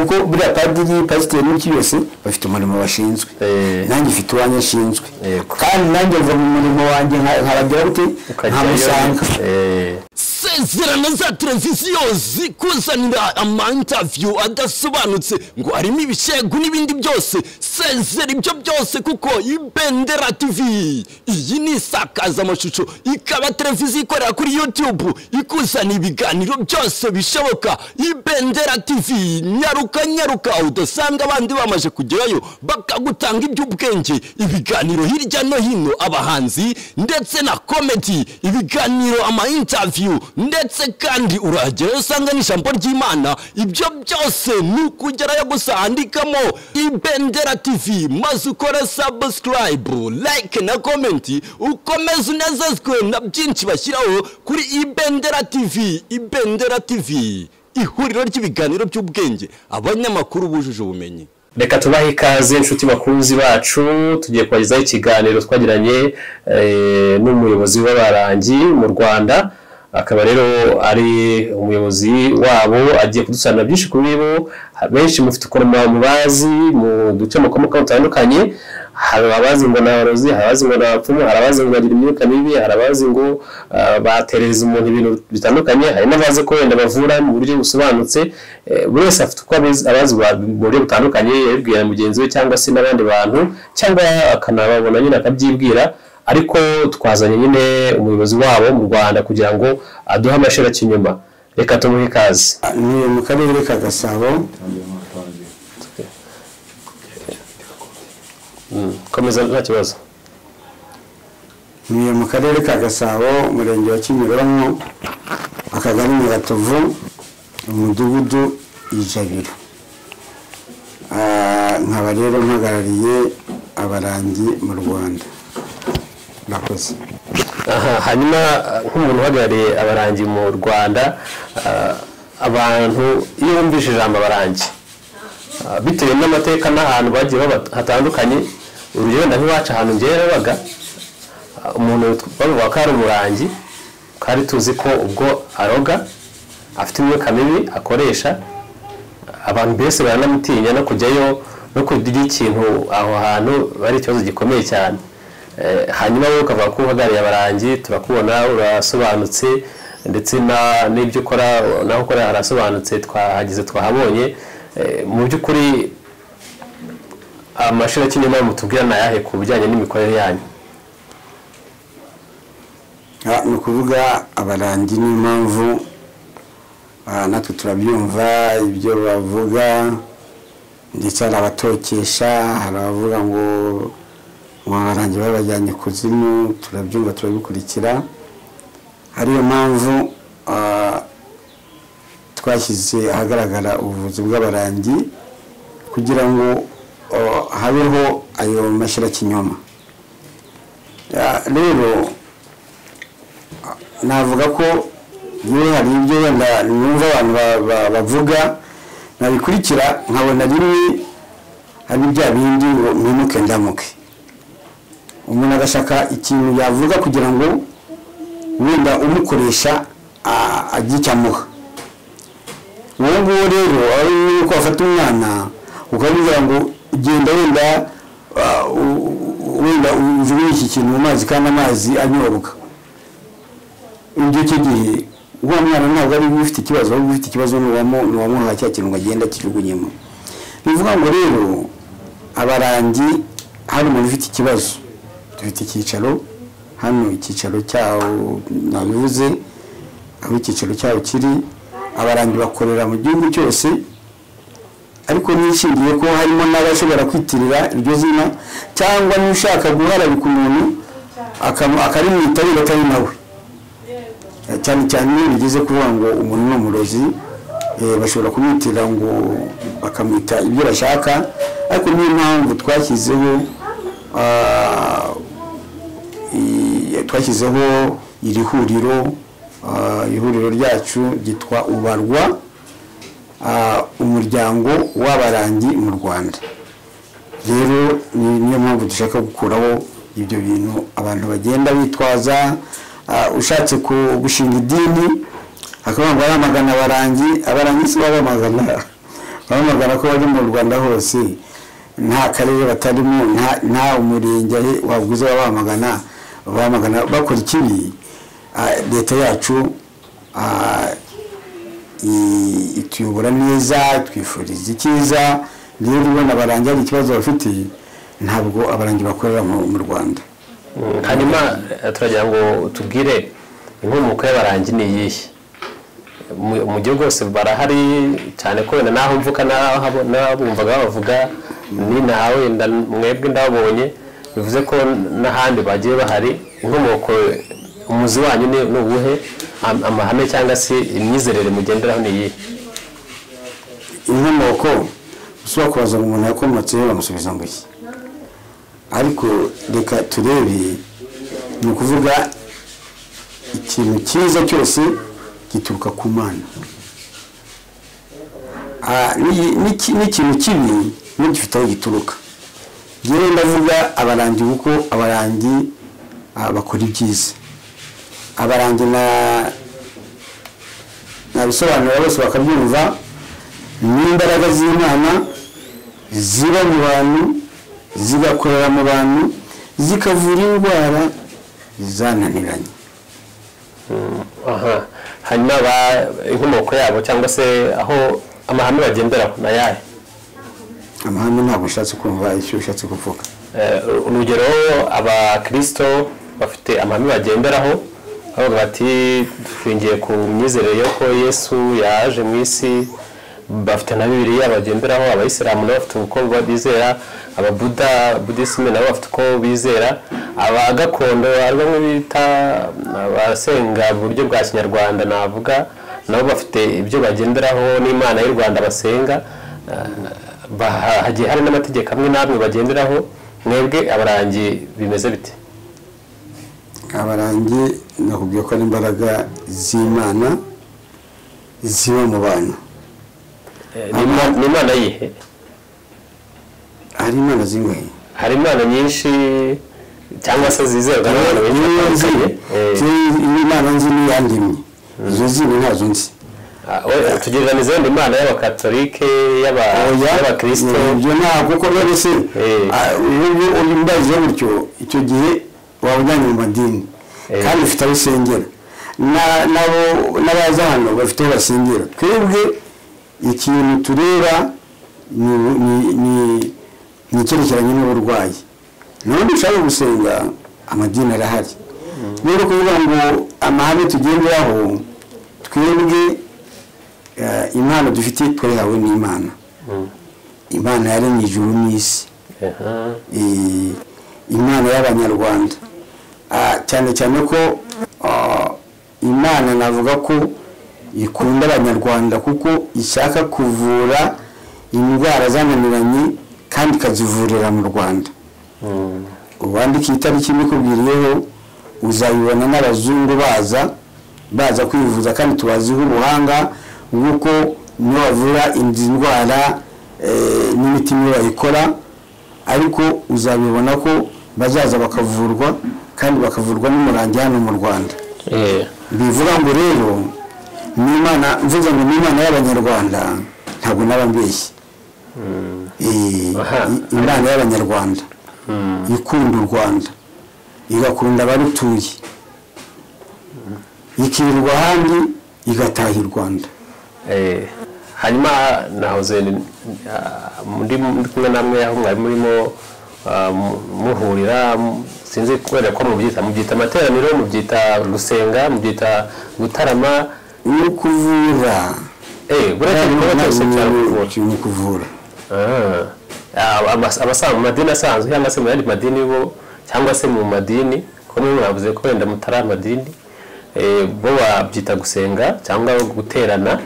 Kuko buriya padiri, pasiteri n'iki byose bafite umurimo bashinzwe, nanjye mfite uwanjye nshinzwe, kandi nanjye mva mu murimo wanjye nkabagira gute, nkamusanga. Sezerano za televiziyo zikuzanira ama interview adasobanutse ngo harimo ibishegu n'ibindi byose, sezera ibyo byose kuko Ibendera TV iyi ni isakazamashusho, ikaba televiziyo ikorera kuri YouTube, ikuzana ibiganiro byose bishoboka. Ibendera TV, nyaruka nyaruka udasanga abandi bamaze kugerayo bakagutanga iby'ubwenge, ibiganiro hirya no hino, abahanzi ndetse na comedy, ibiganiro, ama interview, ndetse kandi uragerayo usanga n'ijambo ry'Imana. Ibyo byose ni ukugerayo gusa, andikamo Ibendera TV maze ukore subscribe, like na comment, ukomeze unezezwe na byinshi bashyiraho kuri Ibendera TV. Ibendera TV, ihuriro ry'ibiganiro by'ubwenge, abanyamakuru bujuje ubumenyi. Reka tubahe ikaze inshuti bakunzi bacu, tugiye kubagezaho ikiganiro twagiranye n'umuyobozi w'abarangi mu Rwanda, akaba rero ari umuyobozi wabo, agiye kudusanira byinshi kuri bo. Benshi mufite ukuntu mubazi mu duce mukomoka dutandukanye, hari abazi ngo ni abarozi, hari abazi ngo ni abapfumu, hari abazi ngo bagira imyuka mibi, hari abazi ngo baterereza umuntu ibintu bitandukanye, hari n'abazi ko wenda bavura mu buryo busobanutse. Buri wese afite uko abazi mu buryo butandukanye, yabibwira mugenzi we cyangwa se n'abandi bantu, cyangwa akanababona nyine akabyibwira. Ariko twazanye nyine umuyobozi wabo mu Rwanda kugira ngo aduhe amashirakinyoma. Reka tumuhe ikaze. Ni mu karere ka Gasabo. Komeza nta kibazo. Ni mu karere ka Gasabo, umurenge wa Kimironko, akagari Nyagatovu, umudugudu Ijabiro. Nkaba rero mpagarariye abarangi mu Rwanda. Murakoze. Hanyuma nk'umuntu uhagarariye abarangi mu Rwanda, abantu iyo bumvise ijambo abarangi bitewe n'amateka n'ahantu bagiye hatandukanye, urugero wenda nk'iwacu ahantu ngewe nabaga, umuntu bavuga ko ari umurangi, kandi tuzi ko ubwo aroga afite imyuka mibi akoresha, abantu mbese baranamutinya, no kujyayo no kurya ikintu aho hantu bari ikibazo gikomeye cyane. Hanyuma wowe ukavuga ko uhagarariye abarangi, turakubona urasobanutse, ndetse n'ibyo ukora naho ukora harasobanutse, twahageze twahabonye. Mu by'ukuri amashirakinyoma mutubwira ni ayahe ku bijyanye n'imikorere yanyu? Ni ukuvuga abarangi n'impamvu natwe turabyumva ibyo bavuga, ndetse hari abatokesha, hari abavuga ngo abarangi babajyanye kuzimu, turabyumva turabikurikira. Ariyo mpamvu twashyize ahagaragara ubuvuzi bw'abarangi kugira ngo habeho ayo mashirakinyoma. Rero navuga ko niba hari ibyo wenda numva abantu bavuga nabikurikira nkabona rimwe hari bya bindi ngo mwimuke ndamuke, umuntu agashaka ikintu yavuga kugira ngo wenda umukoresha agire icyo amuha. Uwo nguwo rero ari uko afata umwana ukamubwira ngo genda wenda wenda ujugunye iki kintu mu mazi kandi amazi anyobwa, icyo gihe uwo mwana ntabwo ari ufite ikibazo, ahubwo ufite ikibazo n'uwamuha cya kintu ngo agende akijugunyemo. Bivuga ngo rero abarangi hari umuntu ufite ikibazo, dufite icyicaro hano, icyicaro cyawo nabivuze aho icyicaro cyawo kiri, abarangi bakorera mu gihugu cyose, ariko nishingiye ko harimo n'abashobora kwitirira iryo zina, cyangwa n'ushaka guharabika umuntu akarimwita atari nawe. Cyane cyane iyo bigeze kuvuga ngo umuntu ni umurozi, bashobora kumwitirira ngo bakamwita ibyo bashaka. Ariko niyo mpamvu twashyizeho iri huriro, ihuriro ryacu ryitwa Ubarwa, umuryango w'abarangi mu Rwanda. Rero niyo mpamvu dushaka gukuraho ibyo bintu abantu bagenda bitwaza. Ushatse gushinga idini akavuga ngo aramagana abarangi, abarangi si babamagana, Bamagana ko bari mu Rwanda hose, nta karere batarimo, nta umurenge waguze bamagana bakora ikibi. Leta yacu ituyobora neza, twifuriza icyiza. Rero ubona abarangi hari ikibazo bafite, ntabwo abarangi bakorera mu Rwanda. Hanyuma turagira ngo tubwire inkomoko y'abarangi ni iyihe? Mu gihugu hose barahari cyane, ko wenda naho mvuka n'abumvaga bavuga ni nawe wenda mwebwe ndabonye, bivuze ko n'ahandi bagiye bahari. Inkomoko, umuzi wanyu ni uwuhe? Amahame cyangwa se imyizerere mugenderaho ni iyihe? Inkomoko ushobora kubaza ngo umuntu yakomotseho bamusubiza ngo iki, ariko reka turebe. Ni ukuvuga ikintu cyiza cyose gituruka ku Mana, n'ikintu kibi n'igifite aho gituruka. Njyewe ndavuga abarangi kuko abarangi bakora ibyiza. Abarangi nabisobanura bose bakabyumva, n'imbaraga z'Imana ziba mu bantu, zigakorera mu bantu, zikavura indwara zananiranye. Hanyuma inkomoko yabo cyangwa se aho amahame bagenderaho ni ayahe? Amahame ntabwo ushatse kumva icyo ushatse kuvuga. Urugero abakirisito bafite amahame bagenderaho, bavuga bati dushingiye ku myizerere y'uko Yesu yaje mu isi, bafite na Bibiliya bagenderaho. Abayisilamu nabo bafite uko bizera, ababuda budisime nabo bafite uko bizera, abagakondo ari bamwe bita abasenga mu buryo bwa kinyarwanda navuga, nabo bafite ibyo bagenderaho n'Imana y'u Rwanda basenga. Hagiye hari n'amategeko amwe n'amwe bagenderaho. Mwebwe abarangi bimeze bite? Abarangi nakubwiye ko ari imbaraga z'Imana ziba mu bantu. Ni Imana yihe? Hari Imana zingahe? Hari Imana nyinshi cyangwa se zizerwa n'abantu benshi. Imana nzi n'iyandimye, izo zindi ntazo nzi. Tugereranize wenda Imana y'abakatolike, y'abakristo. Ibyo ntabwo kuko rero se ubu umbaze gutyo, icyo gihe waba ujyanye mu madini kandi ufite aho usengera, n'abaza hano bafite aho basengera. Twebwe ikintu tureba ni icyerekeranye n'uburwayi. N'ubundi ushaka gusenga amadini arahari. Rero kuvuga ngo amahame tugenderaho, twebwe impano dufite twayihawe n'Imana. Imana yaremye ijuru n'isi, Imana y'Abanyarwanda, cyane cyane ko Imana navuga ko ikunda Abanyarwanda kuko ishaka kuvura indwara zananiranye kandi ikazivurira mu Rwanda. Uwandika itariki mbikubwiriyeho uzayibona n'abazungu baza kwivuza, kandi tubaziho ubuhanga bw'uko niyo bavura indi ndwara n'imiti niyo bayikora, ariko uzabibona ko bazaza bakavurwa kandi bakavurwa n'umurangi hano mu Rwanda. Bivuga ngo rero n'Imana, mvuze ngo n'Imana y'Abanyarwanda ntabwo naba mbeshye. Imana y'Abanyarwanda ikunda u Rwanda, igakunda abarutuye, ikirirwa ahandi igataha i Rwanda. Hanyuma nahoze muri kumwe namwe aho mwari murimo muhurira, sinzi kubera ko mubyita amateraniro, mubyita gusenga, mubyita gutarama, no kuvura. Buriya igikorwa cyose ni kuvura. Mu madini asanzwe cyangwa se mu yandi madini bo, cyangwa se mu madini ko mwe mwavuze ko wenda mutari amadini, bo babyita gusenga cyangwa guterana.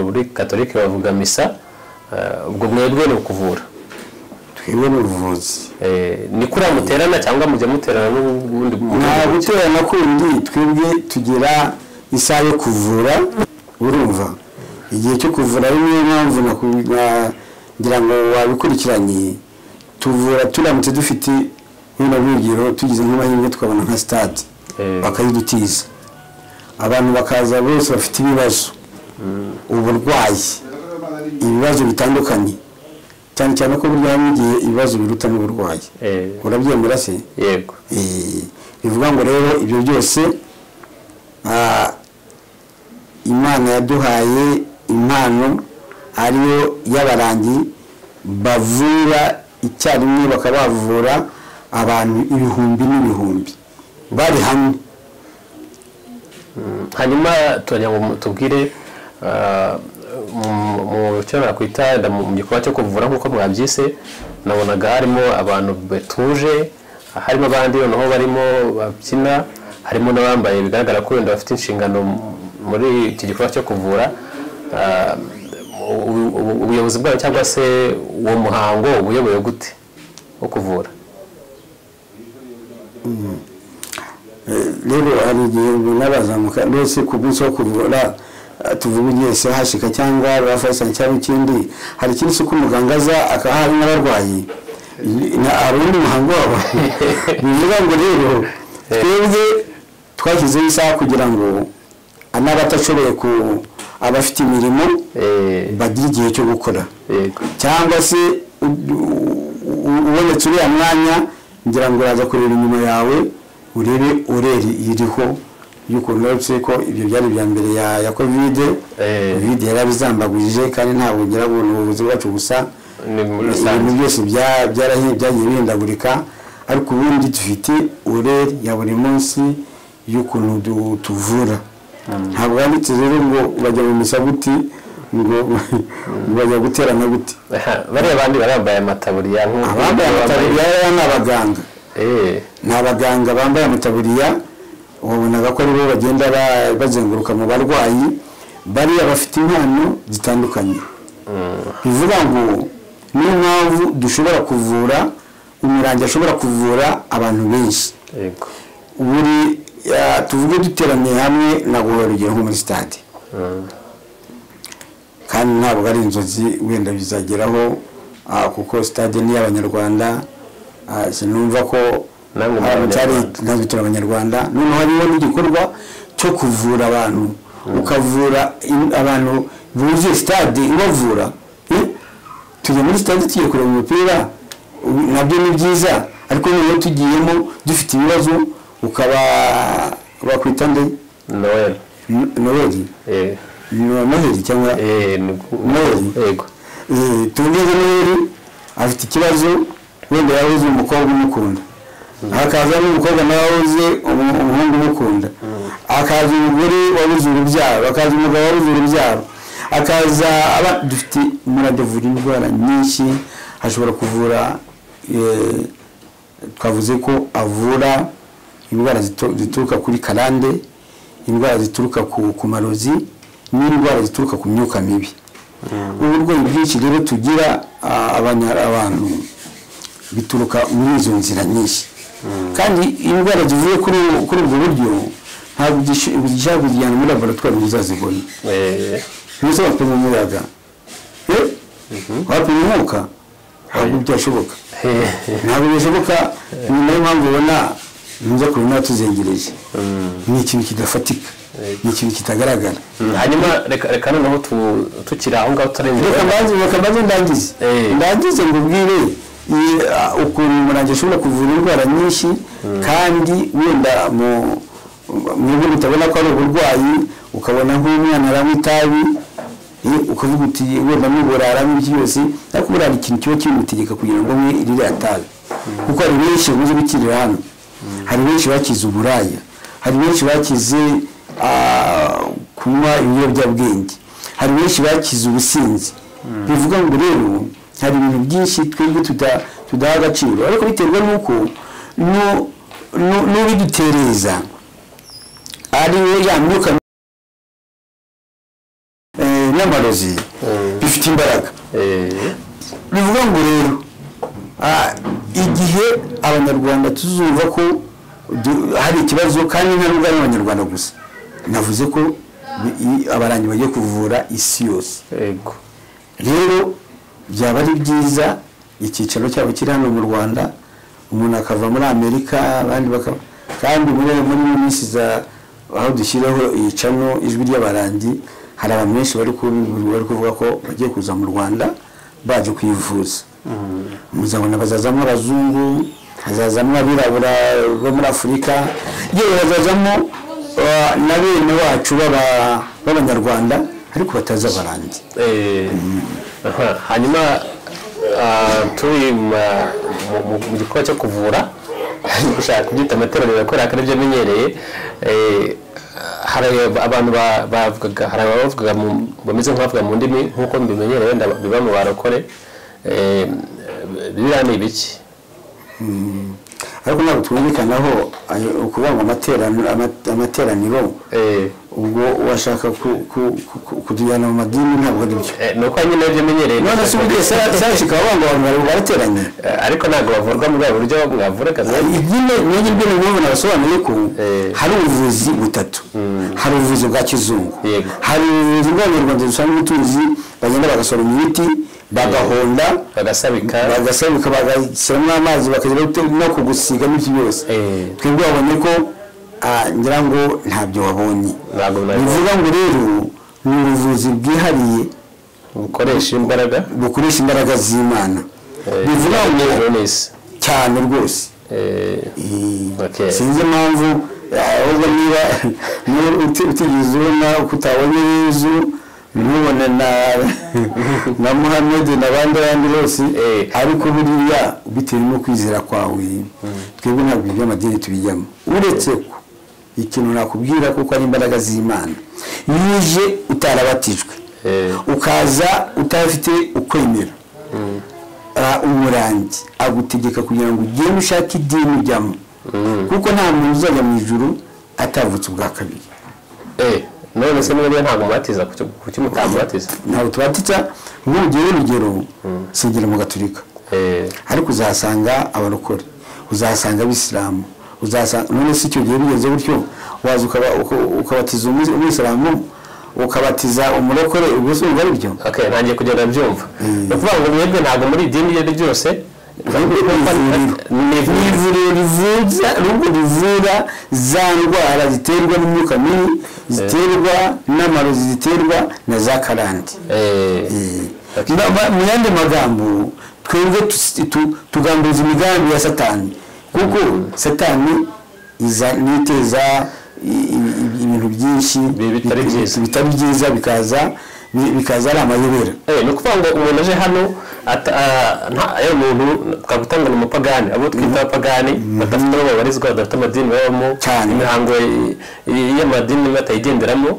Muri katolike bavuga misa. Ubwo mwebwe ni ukuvura? Twebwe ni ubuvuzi. Ni kuriya muterana cyangwa mujya muterana n'ubundi? Nta guterana kundi, twebwe tugira isaha yo kuvura. Urumva igihe cyo kuvura ari niyo mpamvu ngira ngo wabikurikiranye. Tuvura turamutse dufite wenda urugero tugize nk'amahirwe tukabona nka stade bakayidutiza, abantu bakaza bose bafite ibibazo, uburwayi, ibibazo bitandukanye, cyane cyane ko burya hamwe igihe ibibazo biruta n'uburwayi. Urabyemera se? Yego. Bivuga ngo rero ibyo byose Imana yaduhaye impano ariyo y'abarangi bavura icyarimwe, bakabavura abantu ibihumbi n'ibihumbi bari hamwe. Hanyuma turagira ngo tubwire mu cyo nakwita mu gikorwa cyo kuvura nk'uko mwabyise, nabonaga harimo abantu batuje, harimo abandi noneho barimo babyina, harimo n'abambaye bigaragara ko wenda bafite inshingano muri iki gikorwa cyo kuvura. Ubuyobozi bwayo cyangwa se uwo muhango ubuyoboye gute wo kuvura? Rero hari igihe n'abazamuka mbese ku munsi wo kuvura tuvuga ugiye sehashika cyangwa rafasa cyangwa ikindi, hari ikindi se ko umuganga aza akaba hari n'abarwayi hari undi muhango wabo. Bivuga ngo rero twebwe twashyizeho isaha kugira ngo n'abatashoboye ku abafite imirimo bagire igihe cyo gukora, cyangwa se ubonetse uriya mwanya ngira ngo uraza kureba inyuma yawe urebe ureri iriho y'ukuntu uretse ko ibyo byari ibya mbere ya Covid. Covid yarabizambaguje kandi ntabwo ngira ngo ni ubuvuzi bwacu gusa, ibintu byose byagiye bihindagurika, ariko ubundi dufite ureri ya buri munsi y'ukuntu tuvura. Ntabwo yanditse rero ngo bajya mu misa gute, ngo bajya guterana gute. Bariya bandi barambaye amataburiya, abambaye amataburiya ni abaganga. Ni abaganga bambaye amataburiya, wabonaga ko aribo bagenda bazenguruka mu barwayi, bariya bafite impano zitandukanye. Bivuga ngo niyo mpamvu dushobora kuvura, umurangi ashobora kuvura abantu benshi. Buri tuvuge duteraniye hamwe, naguha urugero nko muri stade, kandi ntabwo ari inzozi wenda bizageraho, kuko stade ni iy'Abanyarwanda. Sinumva ko natwe turi Abanyarwanda. Noneho hariho n'igikorwa cyo kuvura abantu, ukavura abantu buzuye stade ubavura. Tujya muri stade tugiye kureba umupira, nabyo ni byiza, ariko noneho tugiyemo dufite ibibazo, ukaba bakwita nde? Noel. Noel? Noheli cyangwa Noel? Yego. Tuvuge Noel afite ikibazo, wenda yabuze umukobwa umukunda, hakaza n'umukobwa nawe wabuze umuhungu umukunda, hakaza umugore wabuze urubyaro, hakaza umugabo wabuze urubyaro, hakaza dufite umurangi avura indwara nyinshi, ashobora kuvura, twavuze ko avura indwara zituruka kuri karande, indwara zituruka ku marozi, n'indwara zituruka ku myuka mibi. Uburwayi bwinshi rero tugira abantu bituruka muri izo nzira nyinshi, kandi indwara zivuye kuri ubwo buryo ntabwo ushobora kuzijyana muri laboratwari ngo uzazibone. Mbese wapima umuyaga, wapima umwuka, ntabwo byashoboka, ntabwo bishoboka. Ni nayo mpamvu ubona ntuza kubona tuzengereje, ni ikintu kidafatika, ni ikintu kitagaragara. Hanyuma reka noneho tukiri aho ngaho tutarenze, reka mbanze ndangize ngo ubwire ukuntu umurangi ashobora kuvura indwara nyinshi, kandi wenda mu buryo utabona ko ari uburwayi, ukabona nk'umwana aranywa itabi, ukavuga uti wenda nubura aranywa ibyo byose, ariko buriya hari ikintu kiba kimutegeka kugira ngo anywe ririya tabi, kuko hari benshi bamaze gukirira hano, hari benshi bakize uburaya, hari benshi bakize kunywa ibiyobyabwenge, hari benshi bakize ubusinzi. Bivuga ngo rero hari ibintu byinshi twebwe tudaha agaciro, ariko biterwa n'uko n'ubidutereza ari we ya myuka n'amarozi bifite imbaraga. Bivuga ngo rero igihe Abanyarwanda tuzumva ko hari ikibazo, kandi ntabwo ari Abanyarwanda gusa, navuze ko abarangi bagiye kuvura isi yose. Rero byaba ari byiza icyicaro cyabo kiri hano mu Rwanda, umuntu akava muri Amerika, abandi bakava, kandi muri minsi za aho dushyiraho iyicano Ijwi ry'Abarangi, Hari abantu benshi bari kuvuga ko bagiye kuza mu Rwanda baje kwivuza. Muzabona bazazamo abazungu, hazazamo abirabura bo muri Afurika, yewe hazazamo na bene wacu b'abanyarwanda ariko bataza abarangi. Hanyuma turi mu gikorwa cyo kuvura, gushaka kubyita amateraniro kubera ko aribyo amenyereye. Hari abantu bavugaga, hari abavugaga bameze nk'abavuga mu ndimi nk'uko mbimenyereye wenda biba mu barokore, biriya ni ibiki? Ariko ntabwo twumvikanaho ukuvuga ngo amateraniro, ubwo washaka kutujyana mu madini ntabwo ari byo. Ni uko nyine ibyo menyereye. None se ubugiye sashika bavuga ngo abantu barateranye, ariko ntabwo bavurwa muri ubwo buryo mwavuraga. Nyine nyine ibyo nabasobanuye ko hari ubuvuzi butatu. Hari ubuvuzi bwa kizungu, hari ubuvuzi bw'abanyarwanda dusanzwe tuzi, bagenda bagasoroma imiti bagahonda, bagasabika, bagashyiramo amazi, bakajya no kugusiga n'ibyo byose. Twebwe wabonye ko ngira ngo ntabyo wabonye. Bivuga ngo rero ni ubuvuzi bwihariye bukoresha imbaraga z'Imana. Bivuga ngo cyane rwose. Sinzi impamvu ahubwo niba utigeze ubona ko utabonye Yezu, ntubone na Muhammed n'abandi bandi bose, ariko buriya bitewe no kwizera kwawe. Twebwe ntabwo iby'amadini tubijyamo, uretse ko ikintu nakubwira kuko ari imbaraga z'Imana. Iyo uje utarabatijwe, ukaza utafite ukwemera, umurangi agutegeka kugira ngo ugende ushake idini ujyamo, kuko nta muntu uzajya mu ijuru atavutse ubwa kabiri. None se niba ntabwo mubatiza, kuki mutamubatiza? Ntabwo tubatiza. Nk'urugero urugero sengera mu Gaturika, ariko uzasanga abarokore, uzasanga abisilamu, uzasanga. None se icyo gihe bigeze gutyo waza ukabatiza umuyisilamu, ukabatiza umurokore, ubwo se urumva ari byo? Okay, ntangiye kugenda mbyumva. Ni ukuvuga ngo mwebwe ntabwo muri idini iryo ari ryose, ni ivuriro rivura za ndwara ziterwa n'imyuka mibi, ziterwa n'amarozi, ziterwa na za karande. Mu yandi magambo, twebwe tugambuza imigambi ya Satani, kuko Satani niteza ibintu byinshi bitari byiza, bikaza ari amayobera. Ni ukuvuga ngo umuntu aje hano umuntu twagutanga ni umupagani, abo twita abapagani badafite aho babarizwa, badafite amadini babamo, imihango y'amadini batayigenderamo.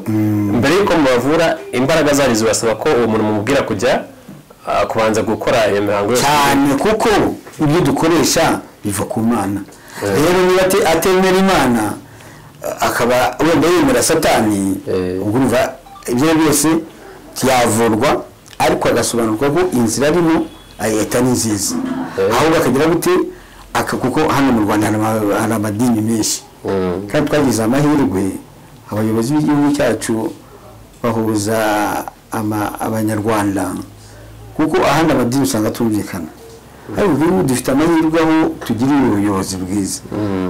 Mbere y'uko mubavura, imbaraga zanyu zibasaba ko uwo muntu mumubwira kujya kubanza gukora iyo mihango yose cyane, kuko ibyo dukoresha biva ku Mana. Rero niba atemera Imana akaba wenda yemera Satani, ubwo urumva ibyo byose yavurwa, ariko agasobanurwa ko inzira arimo ayita ni nziza, ahubwo akagira gute, kuko hano mu Rwanda hari amadini menshi, kandi twagize amahirwe abayobozi b'igihugu cyacu bahuza abanyarwanda, kuko ahandi amadini usanga atumvikana, ariko ubu dufite amahirwe aho tugirira ubuyobozi bwiza.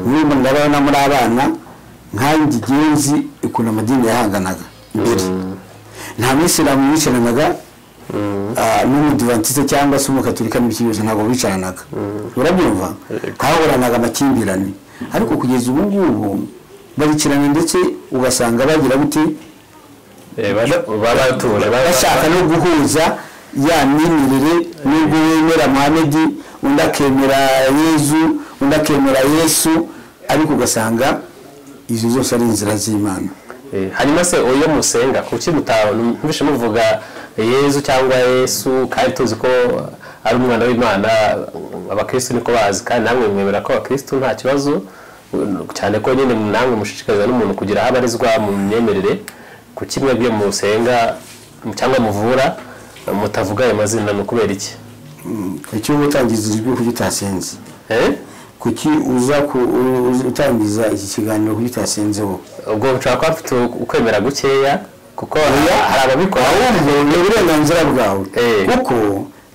Niba ndabona muri abana nkanjye genzi ukuntu amadini yahanganaga mbere, nta muyisilamu wicaranaga n'umudivantiste cyangwa se umukaturika n'ibiki, ntabwo bicaranaga, urabyumva, hahoranaga amakimbirane. Ariko kugeza ubu ngubu baricarana, ndetse ugasanga bagira gute, bashaka no guhuza ya myemerere, nubwo wemera Muhammed, undi akemera Yezu, undi akemera Yesu, ariko ugasanga izo zose ari inzira z'Imana. Hanyuma se uyo musenga kuki mutabishe muvuga Yezu cyangwa Yesu, kandi tuzi ko ari umwana w'Imana, abakristo niko bazi, kandi namwe mwemera ko abakristo nta kibazo, cyane ko nyine namwe mushishikariza n'umuntu kugira aho abarizwa mu myemerere, kuki mwebwe musenga cyangwa muvura mutavuga ayo mazina, ni ukubera iki? Kuki utangiza ijwi kuki utasenze? Kuki uza utangiza iki kiganiro kuki utasenzeho? Ubwo nshobora kuba mfite ukwemera gukeya, kuko hari ababikora. Ahubwo ni uburenganzira bwawe, kuko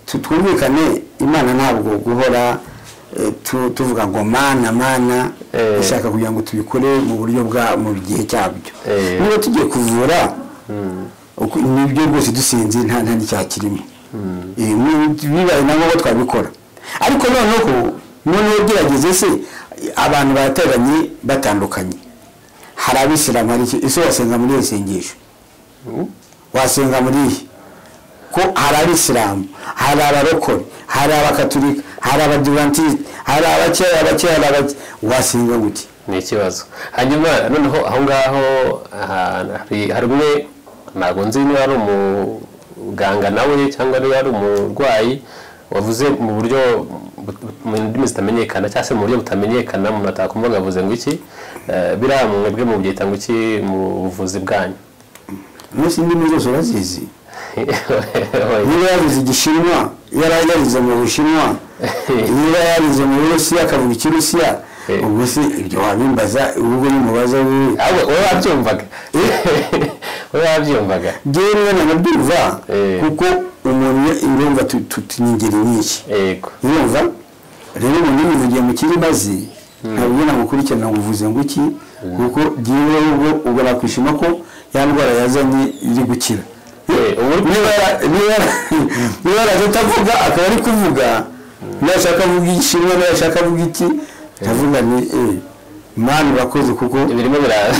twumvikane, Imana ntabwo guhora tuvuga ngo mana mana, ishaka kugira ngo tubikore mu buryo bwa mu gihe cyabyo. Niba tugiye kuvura, Nibyo rwose dusenze nta n'icyaha kirimo. Bibaye na ngombwa twabikora, ariko noneho gerageze se abantu barateranye batandukanye, hari abisilamu, hari iki, ese wasenga muri iyo sengesho? Wasenga muri iyi? Ko hari abisilamu, hari abarokore, hari abakaturika, hari abadivantisite, hari abake, abake, hari abake, wasenga gute? Ni ikibazo. Hanyuma noneho aho ngaho hari umwe, ntabwo nzi niba ari umuganga nawe cyangwa niba ari umurwayi, wavuze mu buryo mu ndimi zitamenyekana cyangwa se mu buryo butamenyekana, umuntu atakumva ngo avuze ngo iki. Biriya mwebwe mubyita ngo iki mu buvuzi bwanyu? Munsi indimi zose urazizi. Niba yarize igishinwa, yarize mu Bushinwa, niba yarize mu Burusiya akavuga ikirusiya, ubwo se ibyo wabimbaza? Ubwo nimubaza wowe. Ahubwo wowe wabyumvaga, wowe wabyumvaga? Njyewe niba nanabyumva, kuko umuntu urumva ni ingeri nyinshi. Urumva rero umuntu yivugiye mu kirimi azi, ntabwo namukurikirana ngo uvuze ngo iki, kuko jyewe ubwo nakwishima ko ya ndwara yazanye iri gukira. Niba yaraje atavuga akaba ari kuvuga, nashaka avuga igishinwa, nashaka avuga iki, ndavuga ni Mana urakoze, kuko birimo biraza.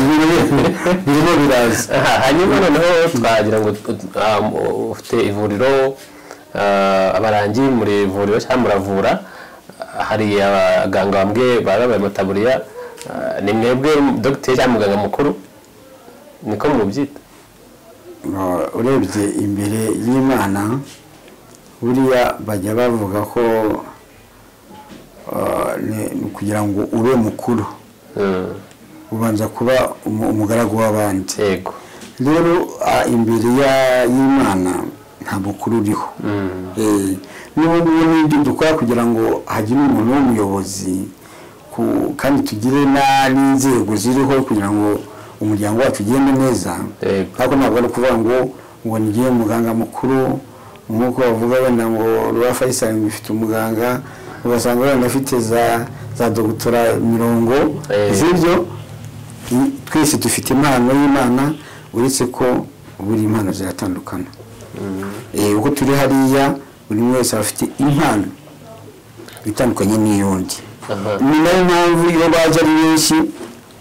Birimo biraza. Hanyuma noneho twagira ngo ufite ivuriro, abarangi muri ivuriro cyangwa muravura, hari abaganga bamwe baba bambaye amataburiya, ni mwebwe dogiteri cyangwa muganga mukuru, niko mubyita? Urebye imbere y'Imana, buriya bajya bavuga ko kugira ngo ube mukuru ubanza kuba umugaragu w'abandi. Rero imbere y'Imana nta mukuru uriho. N'ubundi n'ibyo dukora kugira ngo hagire umuntu w'umuyobozi, kandi tugire n'inzego ziriho kugira ngo umuryango wacu ugende neza. Ariko ntabwo ari ukuvuga ngo ngiye muganga mukuru, nk'uko bavuga wenda ngo Roi Faisal ifite umuganga, ugasanga wenda afite za dogutora 40. Sibyo, twese dufite impano y'Imana, uretse ko buri impano ziratandukana. Uko turi hariya buri wese afite impano itandukanye n'iyundi. Ni nayo mpamvu iyo baje ari benshi,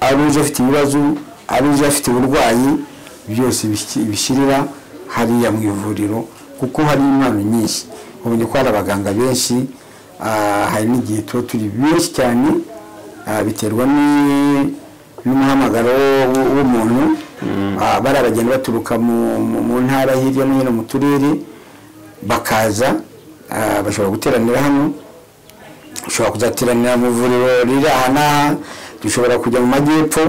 ari uje afite ibibazo, ari uje afite uburwayi, byose bishyirira hariya mu ivuriro, kuko hari impano nyinshi. Ubonye ko hari abaganga benshi, hari n'igihe tuba turi benshi cyane, biterwa n'umuhamagaro w'umuntu. Bari abagenda baturuka mu ntara hirya no hino mu turere, bakaza, bashobora guteranira hano, dushobora kuzateranira mu ivuriro riri aha n'aha, dushobora kujya mu majyepfo,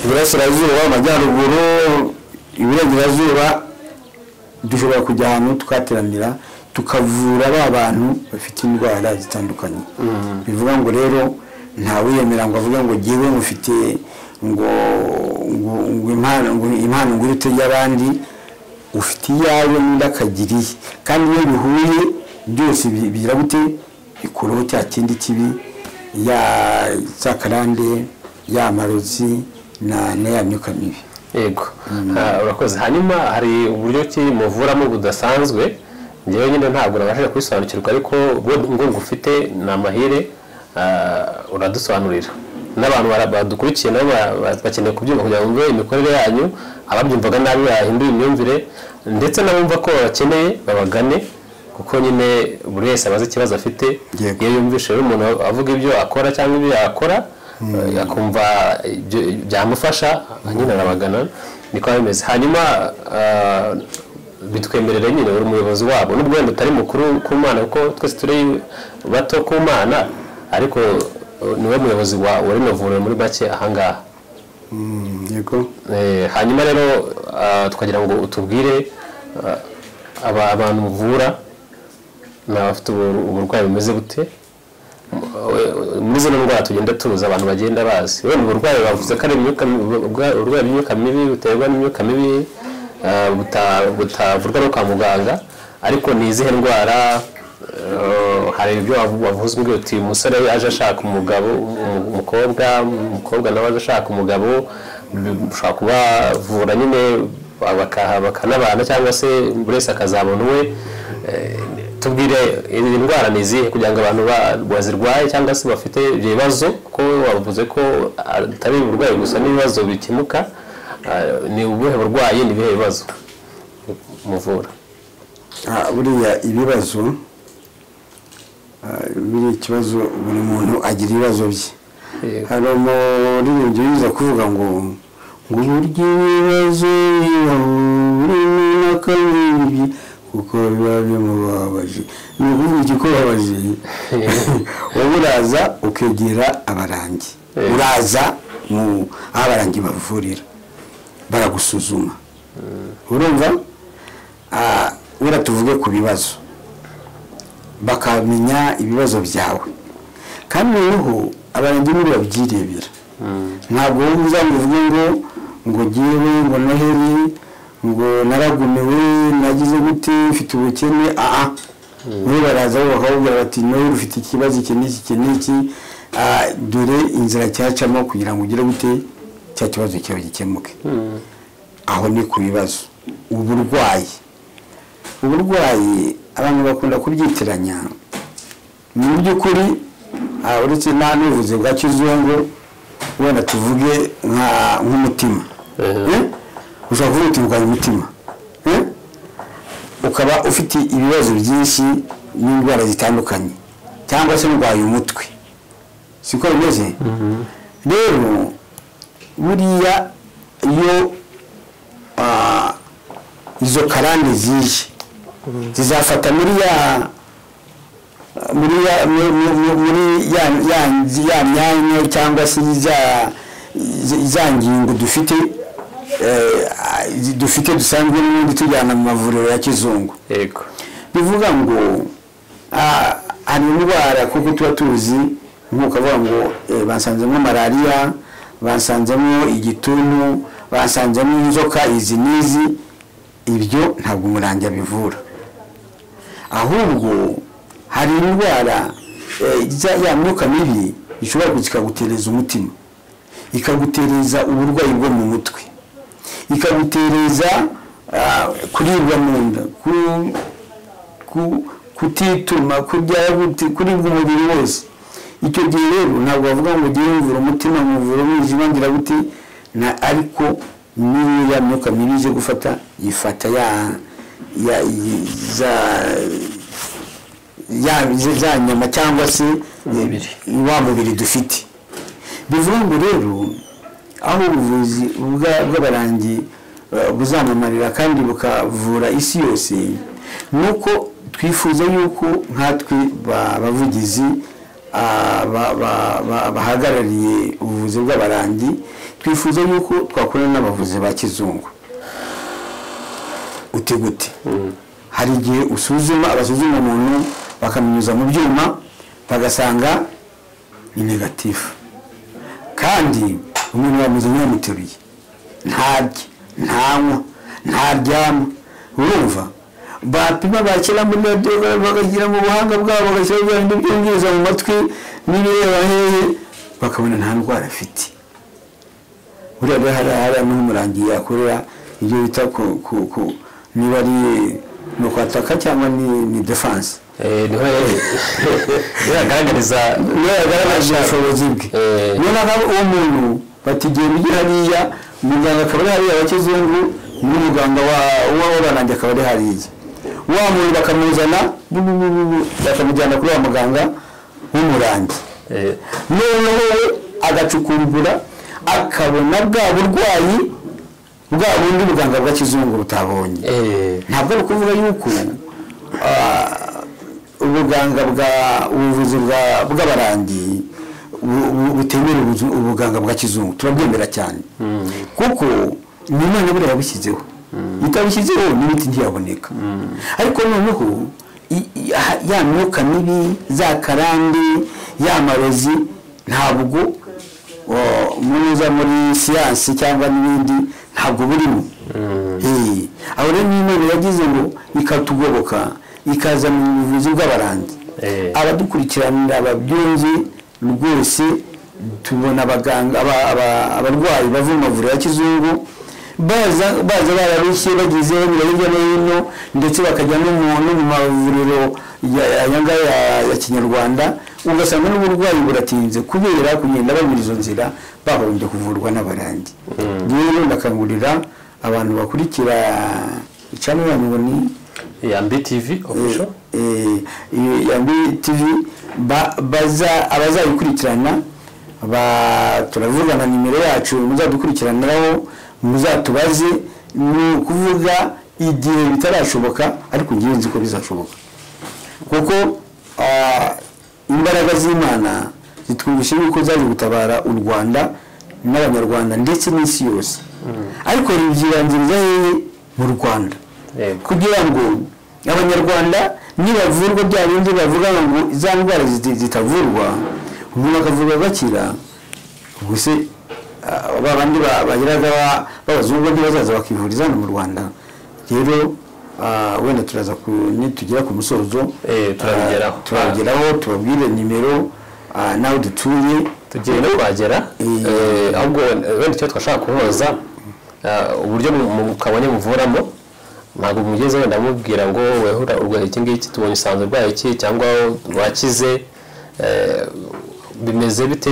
iburasirazuba, amajyaruguru, iburengerazuba, dushobora kujya ahantu tukateranira, tukavura ba bantu bafite indwara zitandukanye. Bivuga ngo rero ntawiyemera ngo avuge ngo jyewe mufite ngo impano ngo irute y'abandi, ufite iyawe n'undi akagira iye, kandi iyo bihuye byose bigira gute? Bikuraho cya kindi kibi, ya sakarande, ya marozi na ya myuka mibi. Yego, urakoze. Hanyuma hari uburyo ki muvuramo budasanzwe, njyewe nyine ntabwo nabashije kubisobanukirwa, ariko ngo ngufite ni amahire, uradusobanurira. N'abantu badukurikiye nabo bakeneye kubyumva kugira ngo bumve imikorere yanyu, ababyumvaga nabi bahindure imyumvire, ndetse n'abumva ko babakeneye babagane, kuko nyine buri wese abazi ikibazo afite. Iyo yumvishe rero umuntu avuga ibyo akora cyangwa ibyo yakora, akumva byamufasha, nyine arabagana, niko bimeze. Hanyuma bitwemerere nyine uri umuyobozi wabo, nubwo wenda utari mukuru ku Mana, kuko twese turi bato ku Mana, ariko niwe muyobozi wa rino vuriro muri make ahangaha. Yego. Hanyuma rero tukagira ngo utubwire abantu muvura ni abafite uburwayi bumeze bute? Muri zino ndwara tugenda tuzi abantu bagenda bazi, wenda uburwayi bavuze ko ari uburwayi bw'imyuka mibi buterwa n'imyuka mibi, butavurwa no kwa muganga, ariko ni izihe ndwara? Hari ibyo wavuze uti umusore aje ashaka umugabo, umukobwa nawe aje ashaka umugabo, ushobora kubavura nyine bakanabana cyangwa se buri wese akazabona uwe. Tubwire izi ndwara ni izihe kugira ngo abantu bazirwaye cyangwa se bafite ibyo bibazo, ko wavuze ko atari uburwayi gusa n'ibibazo bikemuka. Ni ubuhe burwayi, ni ibihe bibazo muvura? Buriya ibibazo, buriya ikibazo, buri muntu agira ibibazo bye. Hari umuririmbyi wiza kuvuga ngo burya ibibazo bibaho buri muntu akabibye kuko biba bimubabaje. Ni ukuvuga ikikubabaje, wowe uraza ukegera abarangi, uraza mu aho abarangi bavurira, baragusuzuma. Urumva, wenda tuvuge ku bibazo, bakamenya ibibazo byawe, kandi noneho abarangi nibo babyirebera. Ntabwo wowe uzamuvuge ngo ngewe ngo Noheli ngo naragumiwe, nagize gute, mfite ubukene. Nibo baraza bo bakakubwira bati Noheli ufite ikibazo iki n'iki iki n'iki, dore inzira cyacamo kugira ngo ugire gute cya kibazo cyawe gikemuke. Aho ni ku bibazo. Uburwayi abantu bakunda kubyitiranya. Mu by'ukuri uretse n'ubuvuzi bwa kizungu, wenda tuvuge nk'umutima, ushobora kuvuga uti ndwaye umutima, ukaba ufite ibibazo byinshi n'indwara zitandukanye, cyangwa se ndwaye umutwe, siko bimeze? Rero buriya iyo izo karande zije zizafata muri ya myanya cyangwa se za ngingo dufite dusanzwe n'ubundi tujyana mu mavuriro ya kizungu. Bivuga ngo hari indwara kuko tuba tuzi, nk'uko avuga ngo basanzemo malariya, basanzemo igituntu, basanzemo inzoka izi n'izi, ibyo ntabwo umurangi abivura. Ahubwo hari indwara ya myuka mibi ishobora kugutereza umutima, ikagutereza uburwayi bwo mu mutwe, ikagutereza kuribwa mu nda, kutituma, kuribwa umubiri wose. Icyo gihe rero ntabwo bavuga ngo ugiye mvura umutima, mvura umwijima, ngira gute na, ariko niyo ya myuka mibi ije gufata, yifata ya nyama cyangwa se wa mubiri dufite. Bivuga ngo rero aho ubuvuzi bw'abarangi buzamamarira kandi bukavura isi yose, nuko twifuza yuko nkatwe bavugizi bahagarariye ubuvuzi bw'abarangi, twifuza yuko twakorana n'abavuzi ba kizungu. Ute gute? Hari igihe usuzuma, abasuzuma umuntu bakamunyuza mu byuma bagasanga ni negatifu, kandi umuntu bamuzanye bamuteruye, ntarya, ntanywa, ntaryama. Urumva bapima bakira muri radiyo, bagashyira mu buhanga bwabo, bagashyira bya bindi byumviriza mu matwi n'ibireba hehe, bakabona nta ndwara afite. Buriya rero hariya n'umurangi yakorera ibyo bita niba ari ni ukwataka cyangwa ni defense, niho yagaragariza ubushobozi bwe. Noneho uwo muntu batigenda ujya hariya, muganga akaba ari hariya wa kizungu, n'umuganga w'abarangi akaba ari hariya, wa muntu bakamuzana bakamujyana kuri wa muganga w'umurangi, noneho we agacukumbura akabona bwa burwayi bwa bundi buganga bwa kizungu butabonye. Ntabwo ari ukuvuga yuko ubuganga bwa ubuvuzi bw'abarangi butemera ubuganga bwa kizungu, turabwemera cyane, kuko ni Imana buriya yabishyizeho, itabishyizeho n'imiti ntiyaboneka. Ariko noneho ya myuka mibi, za karande, ya marozi, ntabwo muza muri siyansi cyangwa n'ibindi ntabwo burimo. Aho rero n'Imana yagize ngo ikatugoboka, ikaza mu buvuzi bw'abarangi. Abadukurikiranira ababyumvi rwose, tubona abaganga abarwayi bava mu mavuriro ya kizungu Baza bararushye bagize banyura hirya no hino, ndetse bakajya no mu mavuriro aya ya kinyarwanda, ugasanga n'uburwayi buratinze kubera kugenda banyura izo nzira bagombye kuvurwa n'abarangi. Rero ndakangurira abantu bakurikira icano yanyu ngo ni Yambi TV official, Yambi TV, abazayikurikirana turavugana nimero yacu muzadukurikiraniraho, muzatubaze. Ni ukuvuga igihe bitarashoboka, ariko ngiye nzi ko bizashoboka, kuko imbaraga z'Imana zitwumvisha yuko zaje gutabara u Rwanda n'Abanyarwanda ndetse n'isi yose, ariko byibanziriza hehe? Mu Rwanda, kugira ngo Abanyarwanda nibavurwa bya bindi bavuga ngo za ndwara zitavurwa, umuntu akavurwa agakira. Ubwo se babandi bageraga b'abazungu ntibazaza bakivuriza hano mu Rwanda? Rero wenda turaza nitugera ku musozo turabigeraho, tubabwire nimero naho dutuye, tugiye no kuhagera. Ahubwo wenda icyo twashaka kubaza, uburyo mukabonye muvuramo, ntabwo mugeze wenda mubwira ngo wehura urwaye iki ngiki, tubonye usanzwe urwaye iki, cyangwa wakize, bimeze bite?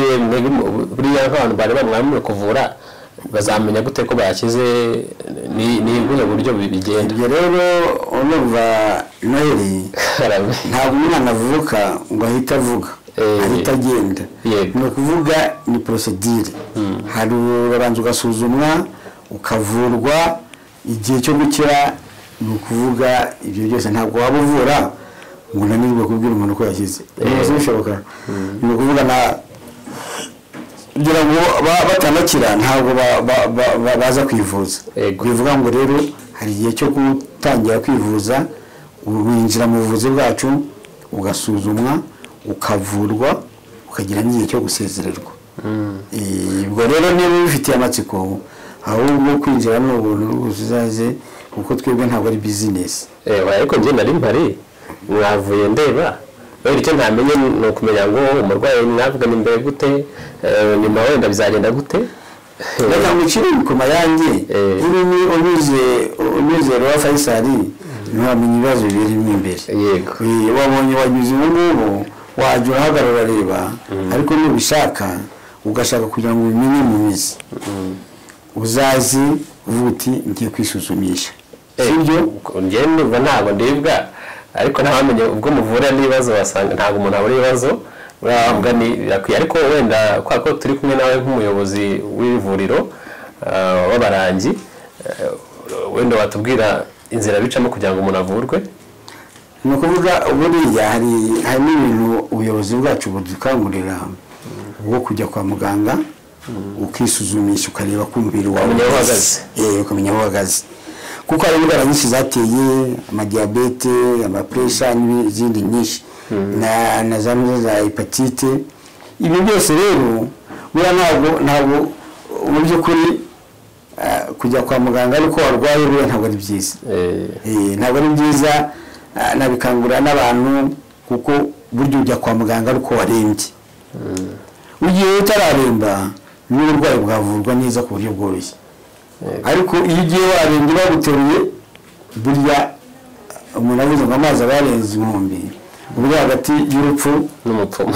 Buriya nk'abantu bari bamwamure kuvura bazamenya gute ko bakize? Ni ubuhe buryo bigenda? Ibyo rero urumva Noheli, ntabwo umwana avuka ngo ahite avuga, ahita agenda. Ni ukuvuga ni procedure, hari urabanza ugasuzumwa, ukavurwa, igihe cyo gukira. Ni ukuvuga ibyo byose ntabwo waba uvura ngo unanirwe kubwira umuntu ko yakize, bishoboka. Ni ukuvuga kugira ngo batanakira ntabwo baza kwivuza. Bivuga ngo rero hari igihe cyo gutangira kwivuza, winjira mu buvuzi bwacu ugasuzumwa, ukavurwa, ukagira n'igihe cyo gusezererwa. Ubwo rero niba ubifitiye amatsiko, ahubwo kwinjira ni ubuntu rwose, uzaze, kuko twebwe ntabwo ari bizinesi. Ariko njye nari mpari, mwavuye ndeba, wenda icyo ntamenye ni ukumenya ngo umurwayi mwavugana imbere gute, nyuma wenda bizagenda gute. Reka ngucire ku mayange, unyuze rwa Faisal ntiwamenya ibibazo birimo imbere. Wabonye wanyuze ubu ngubu, wajya urahagarara urareba, ariko nubishaka ugashaka kugira ngo ubimenye mu mizi, uzaze uvuga uti ngiye kwisuzumisha. Sibyo? Njye numva ntabwo ndibwa, ariko ntawamenye ubwo muvura n'ibibazo, wasanga ntabwo umuntu abura ibibazo, uravuga ni birakwiye. Ariko wenda kwa ko turi kumwe nawe nk'umuyobozi w'ivuriro w'abarangi, wenda watubwira inzira bicamo kugira ngo umuntu avurwe. Ni ukuvuga buriya hari n'ibintu ubuyobozi bwacu budukangurira, bwo kujya kwa muganga ukisuzumisha, ukareba ko umubiri wawe uhagaze, ukamenya aho uhagaze, kuko hari indwara nyinshi zateye, amadiyabete, amapuresha n'izindi nyinshi, na za za hepatite. Ibi byose rero buriya ntabwo mu by'ukuri kujya kwa muganga ariko warwaye buriya ntabwo ari byiza. Ntabwo ari byiza, nabikangurira n'abantu, kuko burya ujya kwa muganga ariko warembye. Ugiye utararemba n'uburwayi bwavurwa neza ku buryo bworoshye, ariko iyo ugiye warembye baguteruye, burya umuntu avuze ngo amazi aba yarenze inkombe, ubwo hagati y'urupfu n'umupfumu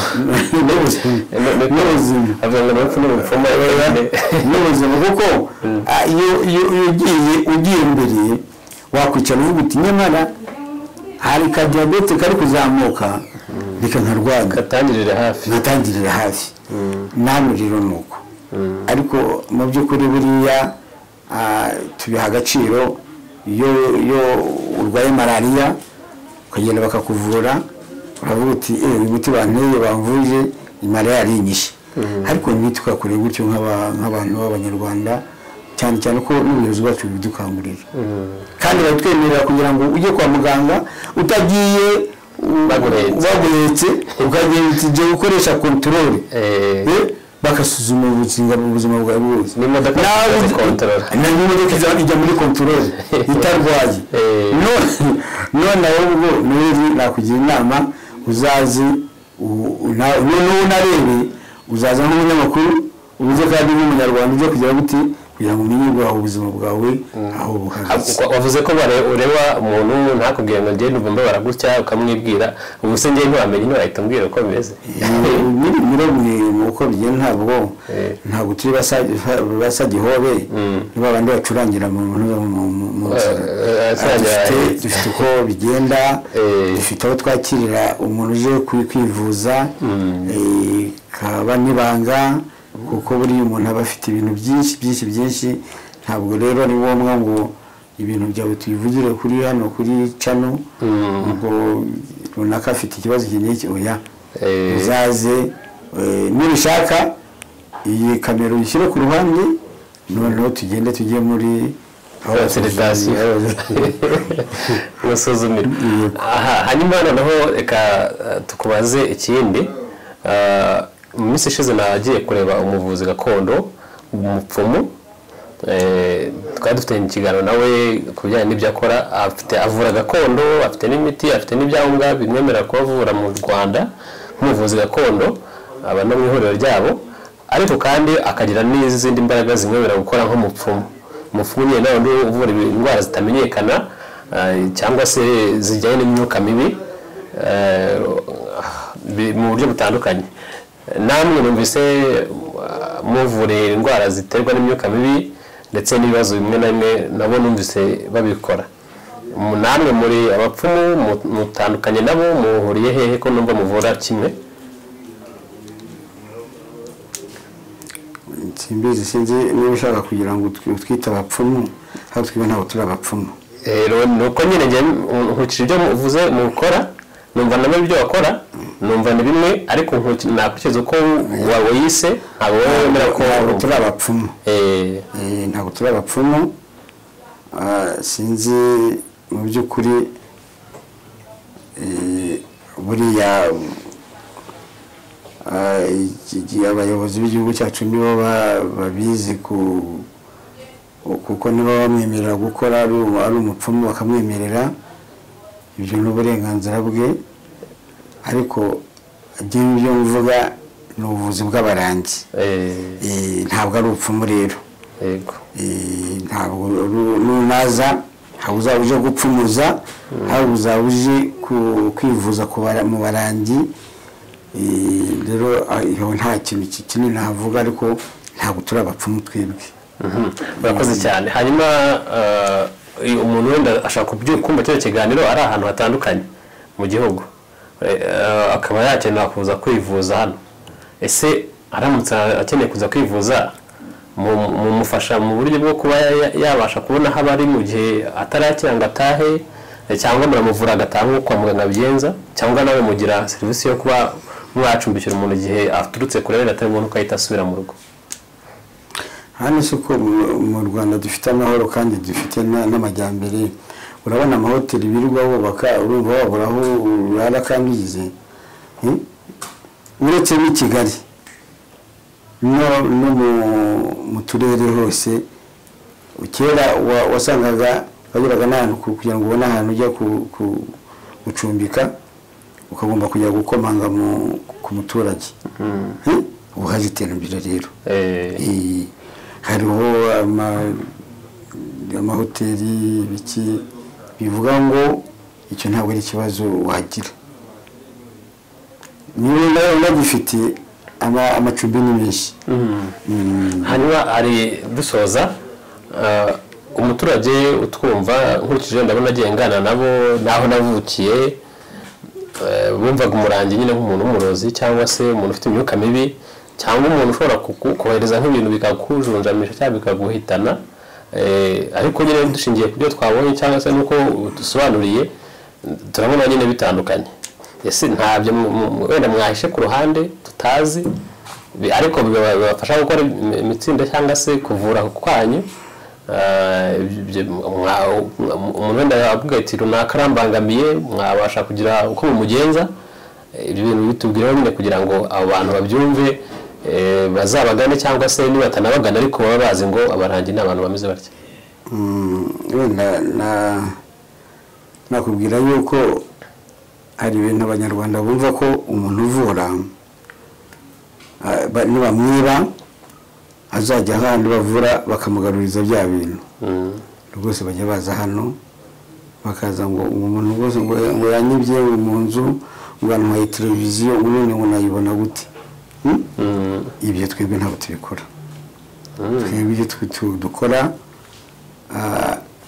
n'ubuzima, kuko iyo ugiye imbere wakwicara uvuga uti nyamara hari ka diyabete kari kuzamuka, reka nkarwanya, ngatangirire hafi. Namwe rero ni uko. Ariko mu by'ukuri buriya tubiha agaciro. Iyo urwaye malariya ukagenda bakakuvura, uravuga uti uyu muti banteye bamvuje malariya yarinyishe. Ariko ntitugakore gutyo nk'abantu b'Abanyarwanda, cyane cyane ko n'ubuyobozi bwacu bidukangurira, kandi baratwemerera kugira ngo ujye kwa muganga utagiye baguhetse, ukagenda uti gukoresha control, bakasuzuma ubuzima bwawe bwose. N'imodoka ijya muri control itarwaye. None ahubwo Noheli nakugira inama, uzaze noneho unarebe, uzaza nk'umunyamakuru, uze kandi nk'umunyarwanda, ujye kugira uti kugira ngo umenye bwawe ubuzima bwawe aho buhagaze. Wavuze ko ureba umuntu ntakubwire ngo njye numva mbabara gutya, ukamwibwira. Ubu se njye ntiwamenye, ntiwahita umbwira uko bimeze? Muri uko bigenda, ntabwo turi basagihobe niba abandi bacurangira mu nzira. Dufite uko bigenda, dufite aho twakirira umuntu uje kwivuza, kaba n'ibanga, kuko buriya umuntu aba afite ibintu byinshi byinshi byinshi. Ntabwo rero ari ngombwa ngo ibintu byawe tuyivugire kuri hano kuri cano ngo runaka afite ikibazo iki n'iki, oya. Uzaze nubishaka iyi kamera uyishyire ku ruhande, noneho tugende tujye muri consultation musuzumiro. Hanyuma noneho reka tukubaze ikindi. Mu minsi ishize nagiye kureba umuvuzi gakondo, umupfumu. Twari dufite ikiganiro nawe ku bijyanye n'ibyo akora. Afite avura gakondo, afite n'imiti, afite n'ibyangombwa bimwemerera kuba avura mu Rwanda nk'umuvuzi gakondo, aba no mu ihuriro ryabo, ariko kandi akagira n'izindi mbaraga zimwemerera gukora nk'umupfumu. Umupfumu nyine nawe uvura indwara zitamenyekana cyangwa se zijyanye n'imyuka mibi mu buryo butandukanye. Namwe numvise muvura indwara ziterwa n'imyuka mibi ndetse n'ibibazo bimwe na bimwe, nabo numvise babikora. Namwe muri abapfumu mutandukanye nabo, muhuriye hehe ko numva muvura kimwe? Simbizi, sinzi niba ushaka kugira ngo utwite abapfumu, ariko twebwe ntabwo turi abapfumu. Nuko nyine njye nkurikije ibyo muvuze mukora, numva nabo ibyo bakora numva ni bimwe, ariko nakurikiza uko wayise ntabwo wowe wemera ko turi abapfumu. Ntabwo turi abapfumu. Sinzi mu by'ukuri buriya abayobozi b'igihugu cyacu nibo babizi, kuko nibo bamwemerera gukora ari umupfumu bakamwemerera, ibyo ni uburenganzira bwe. Ariko ibyo mvuga ni ubuvuzi bw'abarangi, ntabwo ari ubupfumu rero. Ntabwo nunaza ntabwo uzaba uje gupfumuza, ntabwo uzaba uje kwivuza mu barangi. Rero nta kintu kinini navuga, ariko ntabwo turi abapfumu twebwe. Murakoze cyane. Hanyuma umuntu wenda ashaka kumva kino kiganiro ari ahantu hatandukanye mu gihugu, akaba yakenera kuza kwivuza hano. Ese aramutse akeneye kuza kwivuza, mumufasha mu buryo bwo kuba yabasha kubona aho ari mu gihe atarakira ngo atahe, cyangwa muramuvura agataha nk'uko kwa muganga bigenza, cyangwa nawe mugira serivisi yo kuba mwacumbikira umuntu igihe aturutse kure wenda atari bubone uko ahita asubira mu rugo? Hano si uko mu Rwanda dufite amahoro kandi dufite n'amajyambere. Urabona amahoteli birirwa bubaka, urumva wabura aho urara kandi ugize. Uretse n'i Kigali no mu turere hose, kera wasangaga wageraga n'ahantu kugira ngo ubone ahantu ujya gucumbika, ukagomba kujya gukomanga ku muturage. Ubu haje iterambere rero, hariho amahoteli ibiki, bivuga ngo icyo ntabwo ari ikibazo wagira. Niba unagifite amacumbi ni menshi. Hanyuma ari dusoza, umuturage utwumva nkurikije ndabona agiye ngana nabo naho navukiye, bumvaga umurangi nyine nk'umuntu w'umurozi cyangwa se umuntu ufite imyuka mibi, cyangwa umuntu ushobora kohereza nk'ibintu bikakujunjamisha cyangwa bikaguhitana. Ariko nyine dushingiye ku byo twabonye cyangwa se nuko dusobanuriye, turabona nyine bitandukanye. Ese ntabyo wenda mwahishe ku ruhande tutazi, ariko bibafasha gukora imitsinda cyangwa se kuvura kwanyu? Umuntu wenda avuga ati runaka arambangamiye, mwabasha kugira uko mumugenza? Ibyo bintu bitubwiraho nyine kugira ngo abo bantu babyumve, bazabagane cyangwa se nibatanabagana ariko baba bazi ngo abarangi ni abantu bameze batya. Wenda nakubwira yuko hari ibintu abanyarwanda bumva ko umuntu uvura nibamwiba azajya ahandi bavura bakamugaruriza bya bintu. Rwose bajya baza hano bakaza ngo umuntu rwose ngo yanyibye mu nzu, ngo antwaye televiziyo, ngo none ngo nayibona gute? Ibyo twebwe ntabwo tubikora. Twebwe ibyo dukora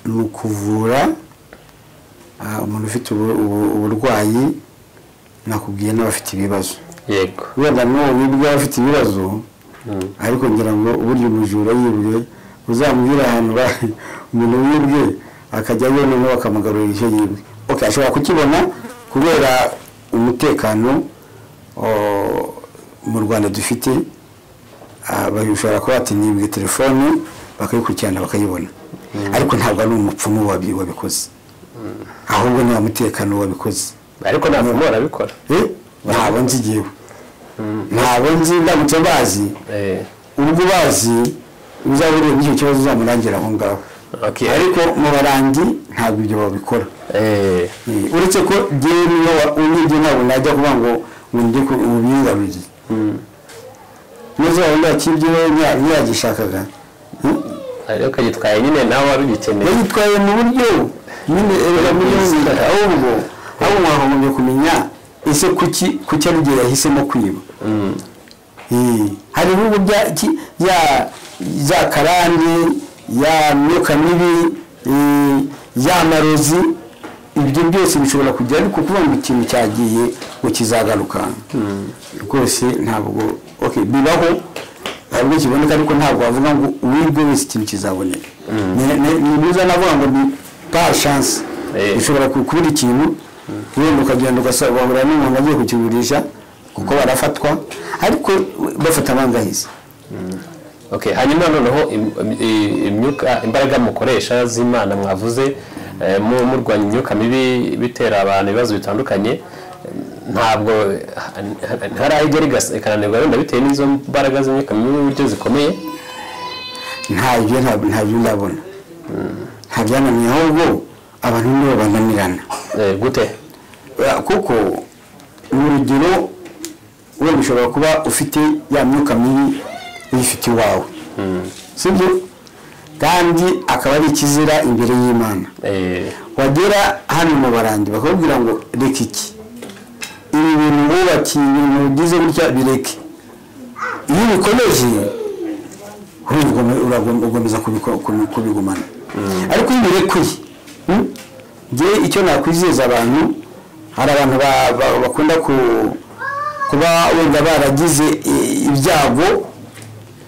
ni ukuvura umuntu ufite uburwayi, nakubwiye n'abafite ibibazo. Yego. Wenda n'uwo wibwe afite ibibazo, ariko ngira ngo uburyo umujura yibwe uzamubwira ahantu umuntu wibwe akajyayo noneho bakamugarurira icyo yibwe. Okay, ashobora kukibona kubera umutekano mu Rwanda dufite, bashobora kuba bati nibwe telefone bakayikurikirana bakayibona, ariko ntabwo ari umupfumu wabikoze, ahubwo ni umutekano wabikoze. Ariko nta mupfumu arabikora. Ntabwo nzi igihe, ntabwo nzi ndamutse bazi, ubwo bazi uzabure n'icyo kibazo uzamurangira aho ngaho. Ariko mu barangi ntabwo ibyo babikora. Uretse ko jyewe niyo unyibye ntabwo najya kuvuga ngo njye ubingarurire. Neza wenda akibye ntiyagishakaga. Ariko agitwaye nyine nawe wari ugikeneye. Yagitwaye mu buryo nyine ahubwo mwagombye kumenya ese kuki ari igihe yahisemo kwiba. Hari ibihugu bya karande, ya myuka mibi, ya marozi, ibyo byose bishobora kujya, ariko kuvuga ngo ikintu cyagiye ngo kizagaruka rwose ntabwo. Okay, bibaho ntabwo kiboneka, ariko ntabwo wavuga ngo uwibwe wese ikintu kizaboneka. Ni byiza navuga ngo ni par chance ushobora kubura ikintu wenda ukagenda ugasabura n'umuntu agiye kukigurisha kuko barafatwa, ariko bafata bangahize. Okay, hanyuma noneho imyuka, imbaraga mukoresha z'Imana mwavuze murwanya imyuka mibi bitera abantu ibibazo bitandukanye, ntabwo hari aho igera ikananirwa wenda bitewe n'izo mbaraga z'imyuka mibi uburyo zikomeye? Ntabyo ndabona, ntabyananiye, ahubwo abantu nibo bananirana. Gute? Kuko urugero wenda ushobora kuba ufite ya myuka mibi uyifite iwawe, sibyo? Kandi akaba ari ikizira imbere y'Imana. Wagera hano mu barangi bakakubwira ngo reka iki, ibi bintu wubakiye, ibintu ugize gutya bireke. Iyo ubikomeje ugomeza kubigumana, ariko iyo ubirekuye, njye icyo nakwizeza abantu, hari abantu bakunda kuba wenda baragize ibyago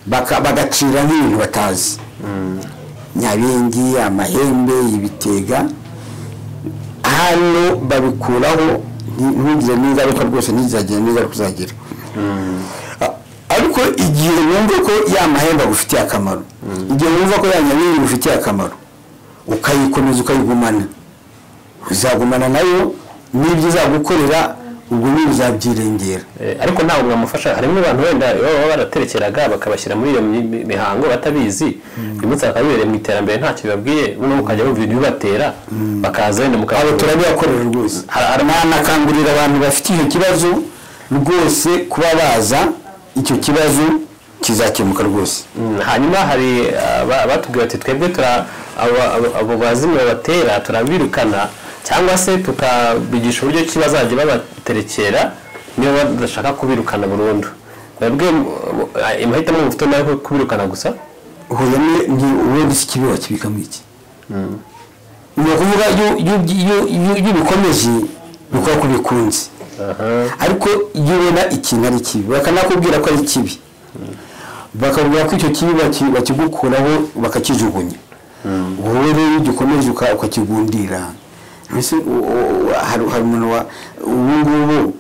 bagacira nk'ibintu batazi, nyabingi, amahembe, ibitega, hano babikuraho ntugire n'ingaruka rwose, ntizagira n'ingaruka uzagira. Ariko igihe wumva ko ya mahembe agufitiye akamaro, igihe wumva ko ya nyabingi igufitiye akamaro, ukayikomeza ukayigumana, uzagumana nayo n'ibyo izagukorera ubwo niba uzabyirengera. Ariko ntabwo mwamufasha. Harimo abantu wenda baba baraterekeraga bakabashyira muri iyo mihango batabizi, uyu munsi bakabibereye mu iterambere ntacyo bibabwiye, noneho ukajya bumva ibintu bibatera bakaza wenda mukaba. Abo turabibakorera rwose. Nanakangurira abantu bafite icyo kibazo rwose kuba baza, icyo kibazo kizakemuka rwose. Hanyuma hari batubwira ati twebwe abo bazimu babatera turabirukana, cyangwa se tukabigisha uburyo ki bazajya babaterekera niba badashaka kubirukana burundu. Mwebwe amahitamo mufite nayo kubirukana gusa? Huye ni ubundi si kibi wakibikamo iki? Ni ukuvuga iyo ubikomeje bikora ko bikunze, ariko iyo ubona ikintu ari kibi bakanakubwira ko ari kibi, bakabwira ko icyo kibi bakigukuraho bakakijugunya, wowe rero iyo ugikomeje ukakigundira. Mbese hari umuntu ubu ngubu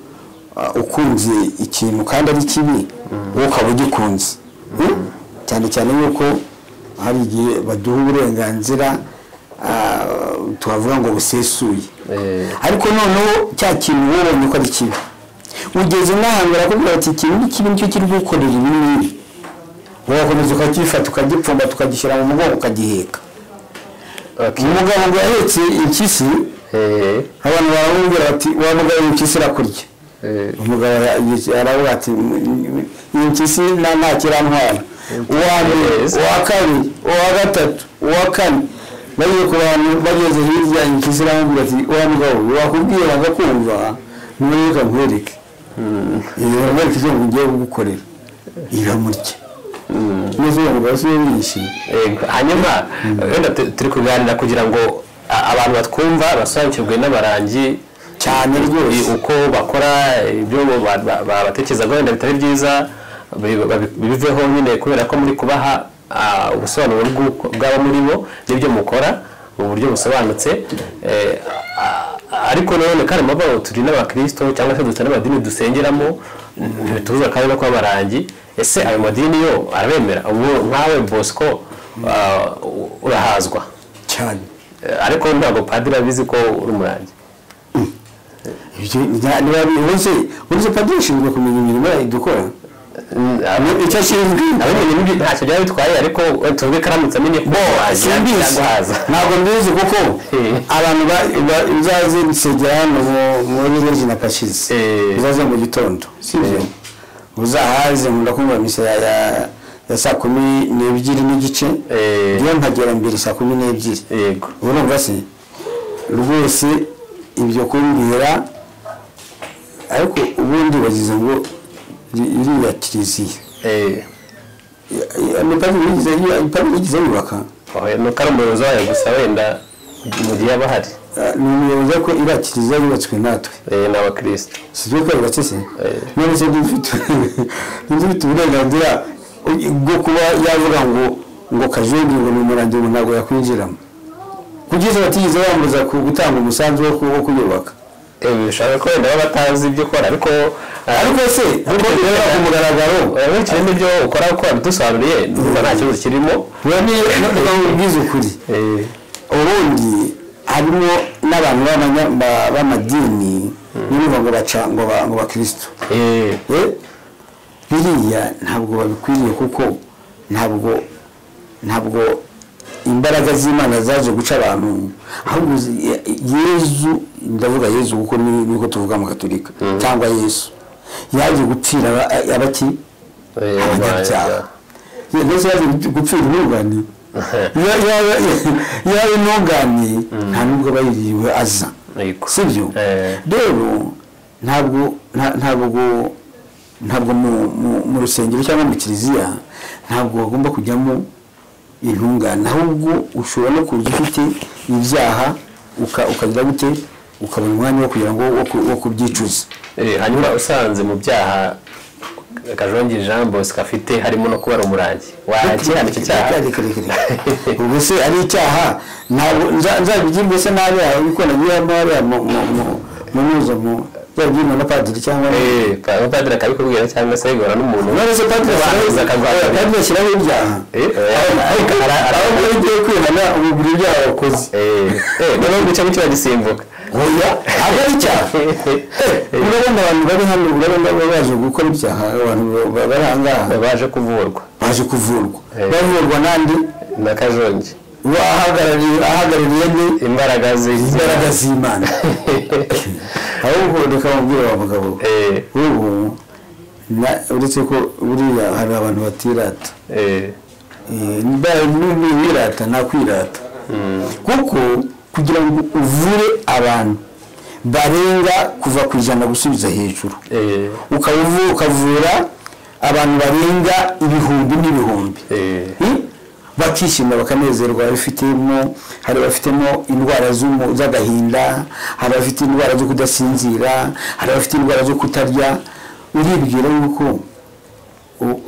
ukunze ikintu kandi ari kibi, wowe ukaba ugikunze, cyane cyane yuko hari igihe baduha uburenganzira tubavuga ngo busesuye, ariko noneho cya kintu wabonye ko ari kibi, ugeze n'ahantu barakubwira bati ikintu ni kibi nicyo kiri gukorera ibi n'ibi, wowe ukakifata ukagipfumba tukagishyira mu mugongo ukagiheka. Umugabo ngo yahetse impyisi, abantu baramubwira bati wa mugabo impyisi irakurya, Umugabo aravuga ati iyi mpyisi nta kirantwara. Uwa mbere, uwa kabiri, uwa gatatu, uwa kane, bageze ku bantu, bageze hirya, impyisi iramubwira ati wa mugabo wakubwiye bagakumva, ntureka nkwereke, nkwereke icyo ngiye kugukorera. Iramurya. Neza uwo mugabo si we wishe. Hanyuma wenda turi kuganira kugira ngo abantu batwumva basobanukirwe n'abarangi cyane rwose, uko bakora ibyo babatekerezaga wenda bitari byiza biveho nyine, kubera ko muri kubaha ubusobanuro bw'aba muri bo n'ibyo mukora mu buryo busobanutse. Ariko none kandi mbaho turi n'abakristo cyangwa se dufite n'amadini dusengeramo, ntituza kandi no kuba abarangi. Ese ayo madini yo arabemera? Ubu nkawe Bosco urahazwa cyane, ariko ntabwo padiri abizi ko uri umurangi. Uretse padiri ushinzwe kumenya imirimo dukora, icyo ashinzwe ntacyo byaba bitwaye, ariko tuvuge ko aramutse amenye ko simbizi, ntabwo mbizi, kuko abantu uzaze nsengera hano muri Regina Pacis, uzaze mu gitondo, sibyo, uzahaze nkunda kumva misa ya 12:30, niyo nkagera mbere 12:00. Yego, urumva se rwose ibyo kumbwira. Ariko ubundi bagize ngo iriya kiliziya padiri yigeze yubaka, nuko ari umuyobozi wayo gusa, wenda mu gihe aba ahari ni umuyobozi, ariko iriya kiliziya yubatswe natwe ni abakristo, si byo ko yubatse se? None se ufite uburenganzira bwo kuba yavuga ngo Kajongi ngo ni umurangi, ngo ntabwo yakwinjiramo, kugeza batigeze bambuza gutanga umusanzu wo kuyubaka? Bishobora ko wenda baba batazi ibyo ukora, ariko se kuko bireba ku mugaragaro nkurikije n'ibyo ukora uko wabidusobanuriye, ndumva nta kibazo kirimo. Ubwiza ukuri, ubundi harimo n'abantu b'amadini niba ngo baca ngo bakristo, biriya ntabwo babikwiriye, kuko ntabwo imbaraga z'Imana zaje guca abantu, ahubwo Yezu, ndavuga Yezu kuko niko tuvuga mu Gatolika, cyangwa Yesu yaje gupfira abaki abanyabyaha, mbese yaje gupfira intungane. Yaba intungane nta nubwo aba yiriwe aza, sibyo? Rero ntabwo mu rusengero cyangwa mu kiliziya ntabwo bagomba kujyamo intungane, ahubwo ushobora no kuza ufite ibyaha ukagira gute, ukabona umwanya wo kugira ngo wo kubyicuza. Hanyuma usanze mu byaha Kajongi Jean Bosco afite harimo no kuba umurangi, wakihana icyo cyaha? Ubwo se ari icyaha? Ntabwo nzabigirwe se nabi uko nagiye hariya mu muzo mu byabwirwa na padiri cyangwa padiri akabikubwira, cyangwa se bigora n'umuntu. None se padiri ashyiraho ibyaha? Ahubwo iyo ugiye kwihana umubwira ibyaha wakoze, noneho guca mu kiba gisimbuka. Oya, ntabwo ari icyaha. Urabona abantu bari hano, urabona baje gukora ibyaha, abantu bari aha ngaha baje kuvurwa, bavurwa n'andi na Kajongi ahagarariye ni imbaraga z'Imana. Ahubwo reka mubwire wa mugabo, ubu uretse ko buriya hari abantu batirata, wirata nakwirata, kuko kugira ngo uvure abantu barenga kuva ku 100 gusubiza hejuru, ukavura abantu barenga ibihumbi n'ibihumbi, bakishima bakanezerwa. Hari abafitemo indwara z'agahinda, hari abafite indwara zo kudasinzira, hari abafite indwara zo kutarya. Uribwira yuko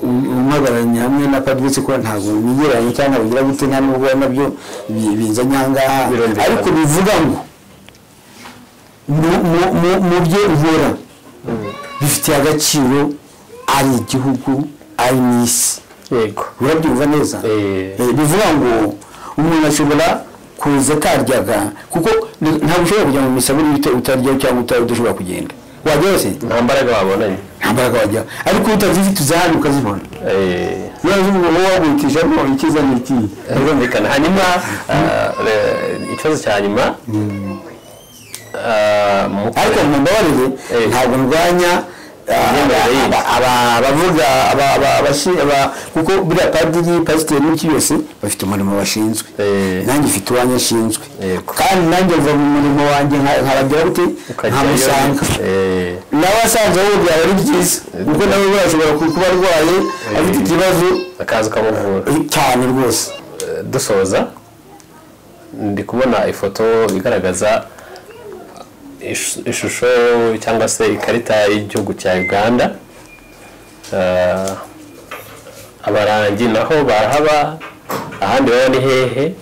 umuhagararanye hamwe na padiri, ko ntabwo bigereranye cyangwa bagira gute, nta nubwo nabyo bizanye aha ngaha, ariko bivuga ngo mu byo nkora bifitiye agaciro ari igihugu, ari n'isi. Urabyumva neza? Bivuga ngo umuntu ashobora kuza ataryaga, kuko ntabwo ushobora kujya mu misa buri utarya cyangwa udashobora kugenda, wajya se nta mbaraga wabonanye, nta mbaraga wajya, ariko utazifite uzahano ukazibona. Wowe wagurikijemo ikiza ni iki? Birumvikana. Hanyuma ikibazo cya nyuma, Ariko mumbabarire, ntabwo ndwanya abavuga, kuko buriya padiri, pasiteri n'iki byose bafite umurimo bashinzwe. Nanjye mfite uwanjye nshinzwe, kandi nanjye mva mu murimo wanjye nkabagira gute, nkamusanga. Nawe asanze ahubwo byaba ari byiza, kuko nawe ashobora kuba arwaye afite ikibazo, akaza ukamuvura cyane rwose. Dusoza, ndi kubona ifoto igaragaza ishusho cyangwa se ikarita y'igihugu cya Uganda. Abarangi naho barahaba, ahandi baba ni hehe?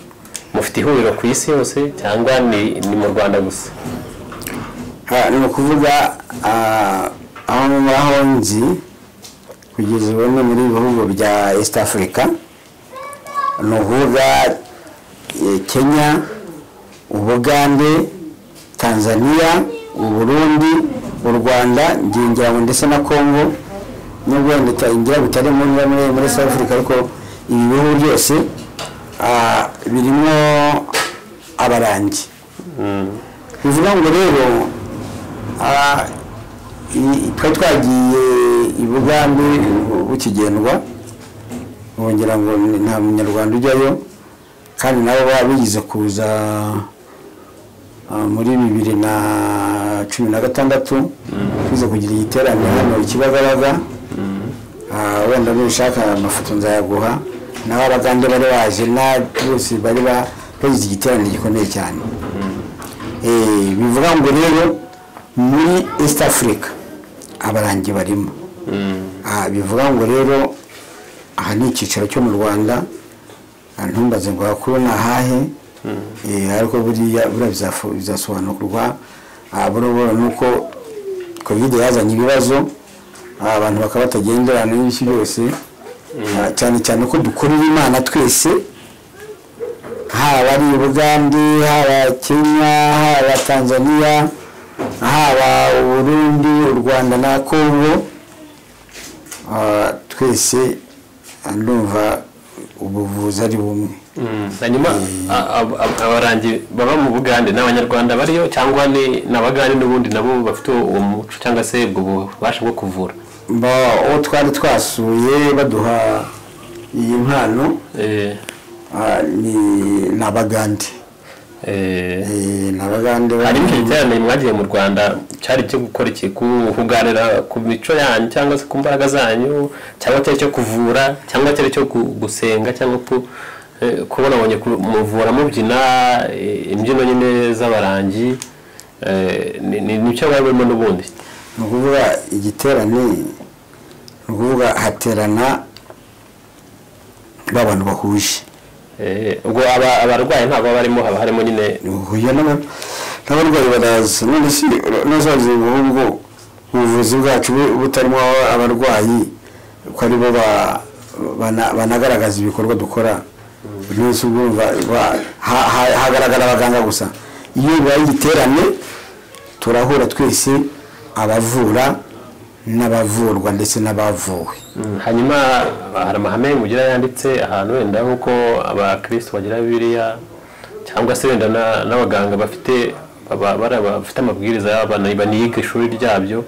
Mufite ihuriro ku isi yose cyangwa ni mu Rwanda gusa? Ni ukuvuga aho nzi kugeza ubu ni muri bihugu bya East Africa, ni ukuvuga Kenya, Ubugande, Tanzania, Uburundi, u Rwanda, ngira ngo ndetse na Congo, nubwo ngira bitari muri South Africa, ariko ibi bihugu byose birimo abarangi. Bivuga ngo rero twari twagiye i Bugande bukigendwa, bongera ngo nta munyarwanda ujyayo, kandi nabo bigize kuza muri 2016 tuze kugira igiterane hano i Kibagabaga. Wenda nubishaka amafoto nzayaguha, naho Abagande bari baje na bose bari bagize igiterane gikomeye cyane. Bivuga ngo rero muri East Africa abarangi barimo. Bivuga ngo rero aha ni icyicaro cyo mu Rwanda, ntumbaze ngo hakuru ni ahahe, ariko buriya bizasobanurwa buno nuko Covid yazanye ibibazo, abantu bakaba batagenderana n'ibiki byose, cyane cyane ko dukorera Imana twese, haba ari Bugande, haba Kenya, haba Tanzania, haba Burundi, u Rwanda na Congo, twese ndumva ubuvuzi ari bumwe. Hanyuma abarangi baba mu Bugande n'Abanyarwanda bariyo cyangwa ni n'Abagande n'ubundi nabo bafite uwo muco cyangwa se ubwo bubasha bwo kuvura? Uwo twari twasuye baduha iyi mpano ni Abagande. Ni Abagande. Harimo igiterane mwagiye mu Rwanda cyari cyo gukora iki? Kuganira ku mico yanyu cyangwa se ku mbaraga zanyu, cyangwa cyari cyo kuvura, cyangwa cyari cyo gusenga, cyangwa kubona abonye muvura mubyina imbyino nyine z'abarangi, nicyo barimo n'ubundi? Ni ukuvuga igiterane, ni ukuvuga haterana abantu bahuje. Ubwo abarwayi ntabwo barimo, haba harimo nyine n'abarwayi baraza. None si n'abazaza ubwo ubuvuzi bwacu butarimo abarwayi, ko aribo banagaragaza ibikorwa dukora. Hagaragara abaganga gusa. Iyo bibaye igiterane turahura twese, abavura n'abavurwa ndetse n'abavuwe. Hanyuma hari amahame mugira yanditse ahantu wenda nk'uko abakristo bagira Bibiliya, cyangwa se wenda n'abaganga bafite amabwiriza baniga ishuri ryabyo,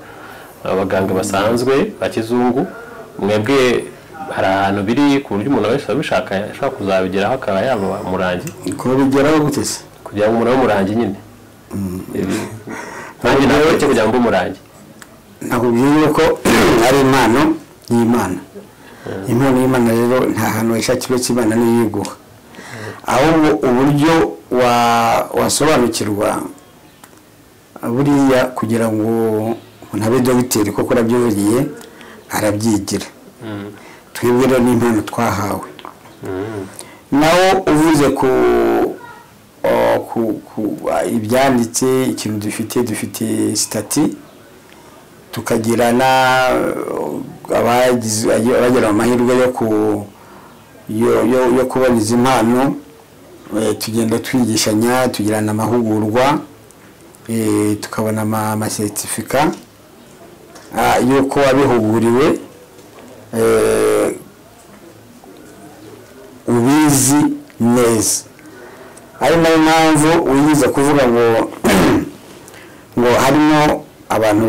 abaganga basanzwe ba kizungu, mwebwe hari ahantu biri ku buryo umuntu wese abishaka ashobora kuzabigeraho akaba yaba umurangi? Kubigeraho gute se? Kugira ngo umuntu abe umurangi nyine. Nanjye ntabwo cyo kugira ngo umurangi. Nakubwiye ko ari impano y'Imana. Impano y'Imana rero nta hantu wayishakira uretse Imana niyo iyiguha. Ahubwo uburyo wasobanukirwa buriya kugira ngo umuntu abe dogiteri koko arabyivugiye, arabyigira. Twebwe rero ni impano twahawe. Naho uvuze ku ibyanditse, ikintu dufite sitati, tukagira abagira amahirwe yo kubona izi mpano, tugenda twigishanya, tugirana amahugurwa, tukabona amasertifika y'uko wabihuguriwe, ubizi neza. Ari nayo mpamvu wiyiza kuvuga ngo Ngo harimo abantu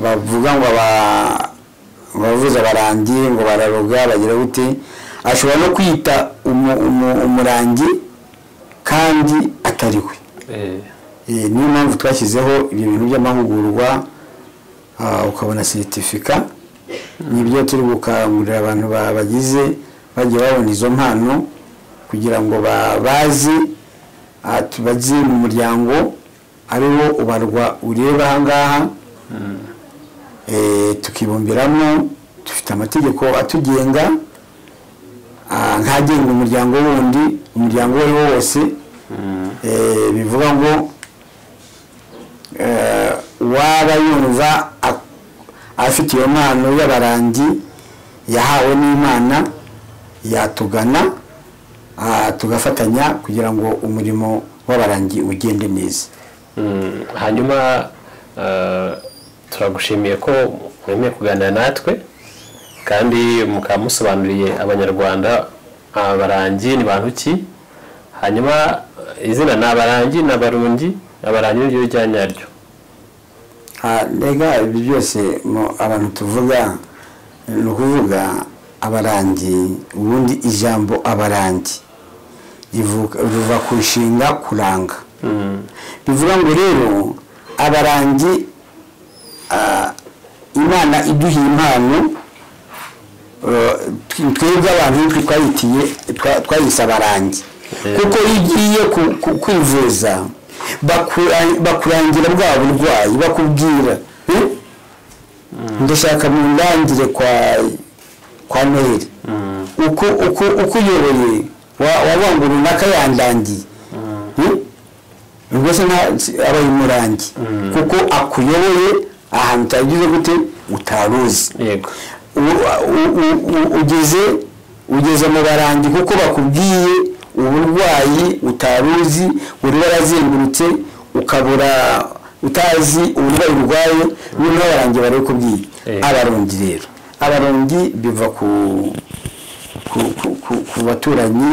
bavuga ngo abavuza abarangi ngo bararoga, bagira gute. Ashobora no kwita umurangi kandi atari we. Niyo mpamvu twashyizeho ibyo bintu by'amahugurwa, ukabona seritifika. Nibyo turi gukangurira abantu bagize bagiye babona izo mpano kugira ngo baze baze mu muryango ariwo ubarwa ureba ahangaha. Tukibumbiramo, dufite amategeko atugenga, nkagenga umuryango wundi, umuryango uwo ari wo wose. Bivuga ngo waba yumva afite iyo mpano y'abarangi yahawe n'Imana, yatugana tugafatanya kugira ngo umurimo w'abarangi ugende neza. Hanyuma turagushimiye ko mwemeye kuganira natwe kandi mukaba musobanuriye Abanyarwanda abarangi ni bantu ki. Hanyuma izina ni abarangi n'abarungi, abarangi niryo rya nyaryo. Rega ibi byose abantu tuvuga ni ukuvuga abarangi. Ubundi ijambo abarangi riva ku nshinga kuranga. Bivuga ngo rero abarangi, Imana iduha impano, twebwe abantu twayitiye twayise abarangi, kuko iyo ugiye kwivuza bakurangira bwa burwayi, bakubwira ndashaka mundangire kwa Noheli, uko uko uko uyoboye wabanga runaka yandangiye, ubwo se aba umurangi kuko akuyoboye ahantu utagize gute utaruzi. Ugeze mu barangi kuko bakubwiye uburwayi utaruzi, uri warazengurutse ukabura utazi uburwayi urwaye, noneho abarangi barikubwiye. Abarongi rero, abarongi biva ku baturanyi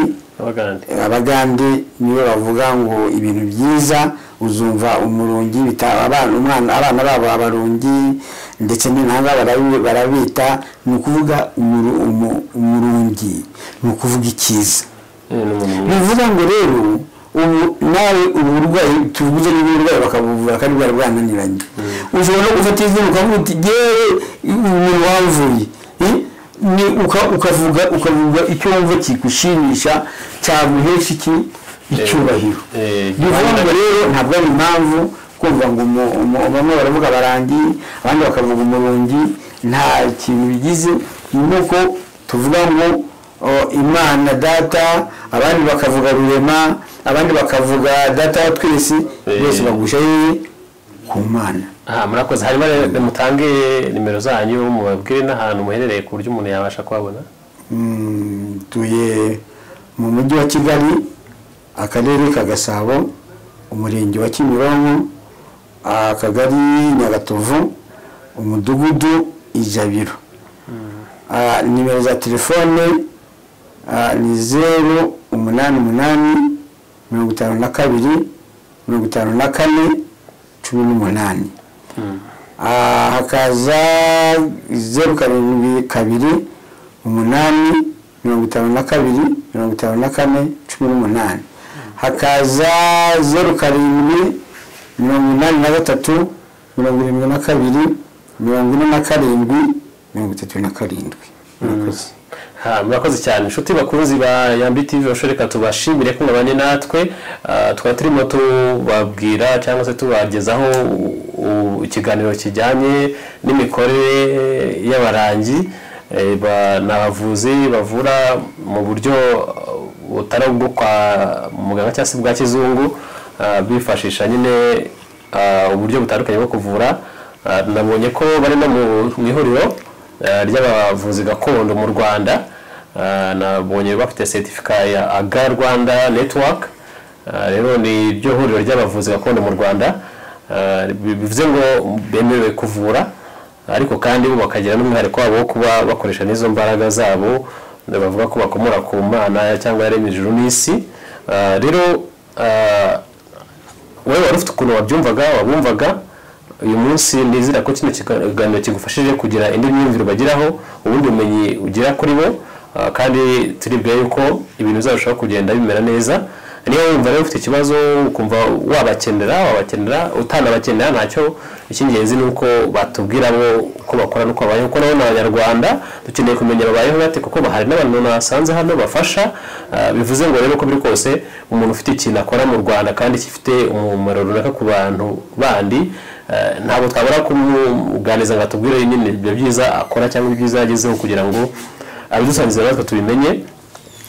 Abagande, niyo bavuga ngo ibintu byiza uzumva umurungi, abana abana babo abarungi, ndetse n'intanga barabita. Ni ukuvuga umurungi ni ukuvuga icyiza. Bivuga ngo rero ubu nawe uburwayi tuvuze n'uburwayi bakabuvura kandi bwari bwananiranye, ushobora no gufata izina ukavuga uti yewe umuntu wamvuye, ni ukavuga icyo wumva kikushimisha cyaguhesha iki icyubahiro. Bivuga ngo rero ntabwo ari impamvu kumva ngo bamwe baravuga abarangi abandi bakavuga umurungi, nta kintu bigize. Ni uko tuvuga ngo Imana data, abandi bakavuga rurema, abandi bakavuga data wa twese, bose bagusha ku Mana. Murakoze. Hanyuma mutange nimero zanyu mubabwire n'ahantu muherereye ku buryo umuntu yabasha kuhabona. Tuye mu mujyi wa Kigali, akarere ka Gasabo, umurenge wa Kimironko, akagari Nyagatovu, umudugudu Ijabiro. Nimero za telefone ni 0 8 8 52 54 18. Hakaza 0 7 2 8 52 54 18. Hakaza 0 7 83 72 47 37. Murakoze cyane inshuti bakunzi ba Yambi TV, reka tubashimire ko mwabanye natwe. Twari turimo tubabwira cyangwa se tubagezaho ikiganiro kijyanye n'imikorere y'abarangi, n'abavuzi bavura mu buryo butari ubwo kwa muganga cyangwa se bwa kizungu, bifashisha nyine uburyo butandukanye bwo kuvura. Nabonye ko bari no mu ihuriro ry'abavuzi gakondo mu Rwanda, nabonye bafite certificate ya AGA Rwanda Network. Rero ni ryo huriro ry'abavuzi gakondo mu Rwanda, bivuze ngo bemerewe kuvura, ariko kandi bo bakagira n'umwihariko wabo wo kuba bakoresha n'izo mbaraga zabo bavuga ko bakomora ku Mana cyangwa yaremye ijuru n'isi. Rero Wowe wari ufite ukuntu wabyumvaga, wabumvaga. Uyu munsi nizera ko kino kiganiro kigufashije kugira indi myumvire bagiraho, ubundi bumenyi ugira kuri bo, kandi turibwira yuko ibintu bizarushaho kugenda bimera neza. Niba wumva rero ufite ikibazo, ukumva wabakenera, utanabakenera ntacyo, icy'ingenzi ni uko batubwira bo uko bakora n'uko babayeho, kuko nabo ni Abanyarwanda, dukeneye kumenya babayeho bate, kuko hari n'abantu nasanze hano bafasha. Bivuze ngo rero uko biri kose, umuntu ufite ikintu akora mu Rwanda kandi gifite umumaro runaka ku bantu bandi, ntabwo twabura kumuganiriza ngo atubwire nyine ibyo byiza akora cyangwa ibyiza yagezeho, kugira ngo abidusangize natwe tubimenye,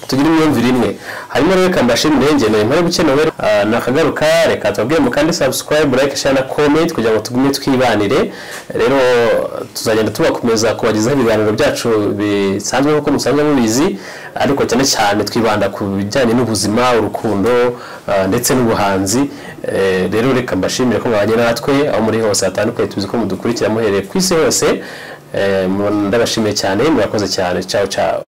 tugire imyumvire imwe. Hanyuma rero reka mbashimire, ngeneye mpare bukenewe nakagaruka. Reka tubabwire mukande subscribe, like, share na comment kugira ngo tugume twibanire. Rero tuzagenda tubakomeza kubagezaho ibiganiro byacu bisanzwe nk'uko musanzwe mubizi, ariko cyane cyane twibanda ku bijyanye n'ubuzima, urukundo, ndetse n'ubuhanzi. Rero reka mbashimire ko mwabanye natwe aho muri hose hatandukanye, tuzi ko mudukurikira muhereye ku isi hose. Ndabashimiye cyane, murakoze cyane. Ciao ciao.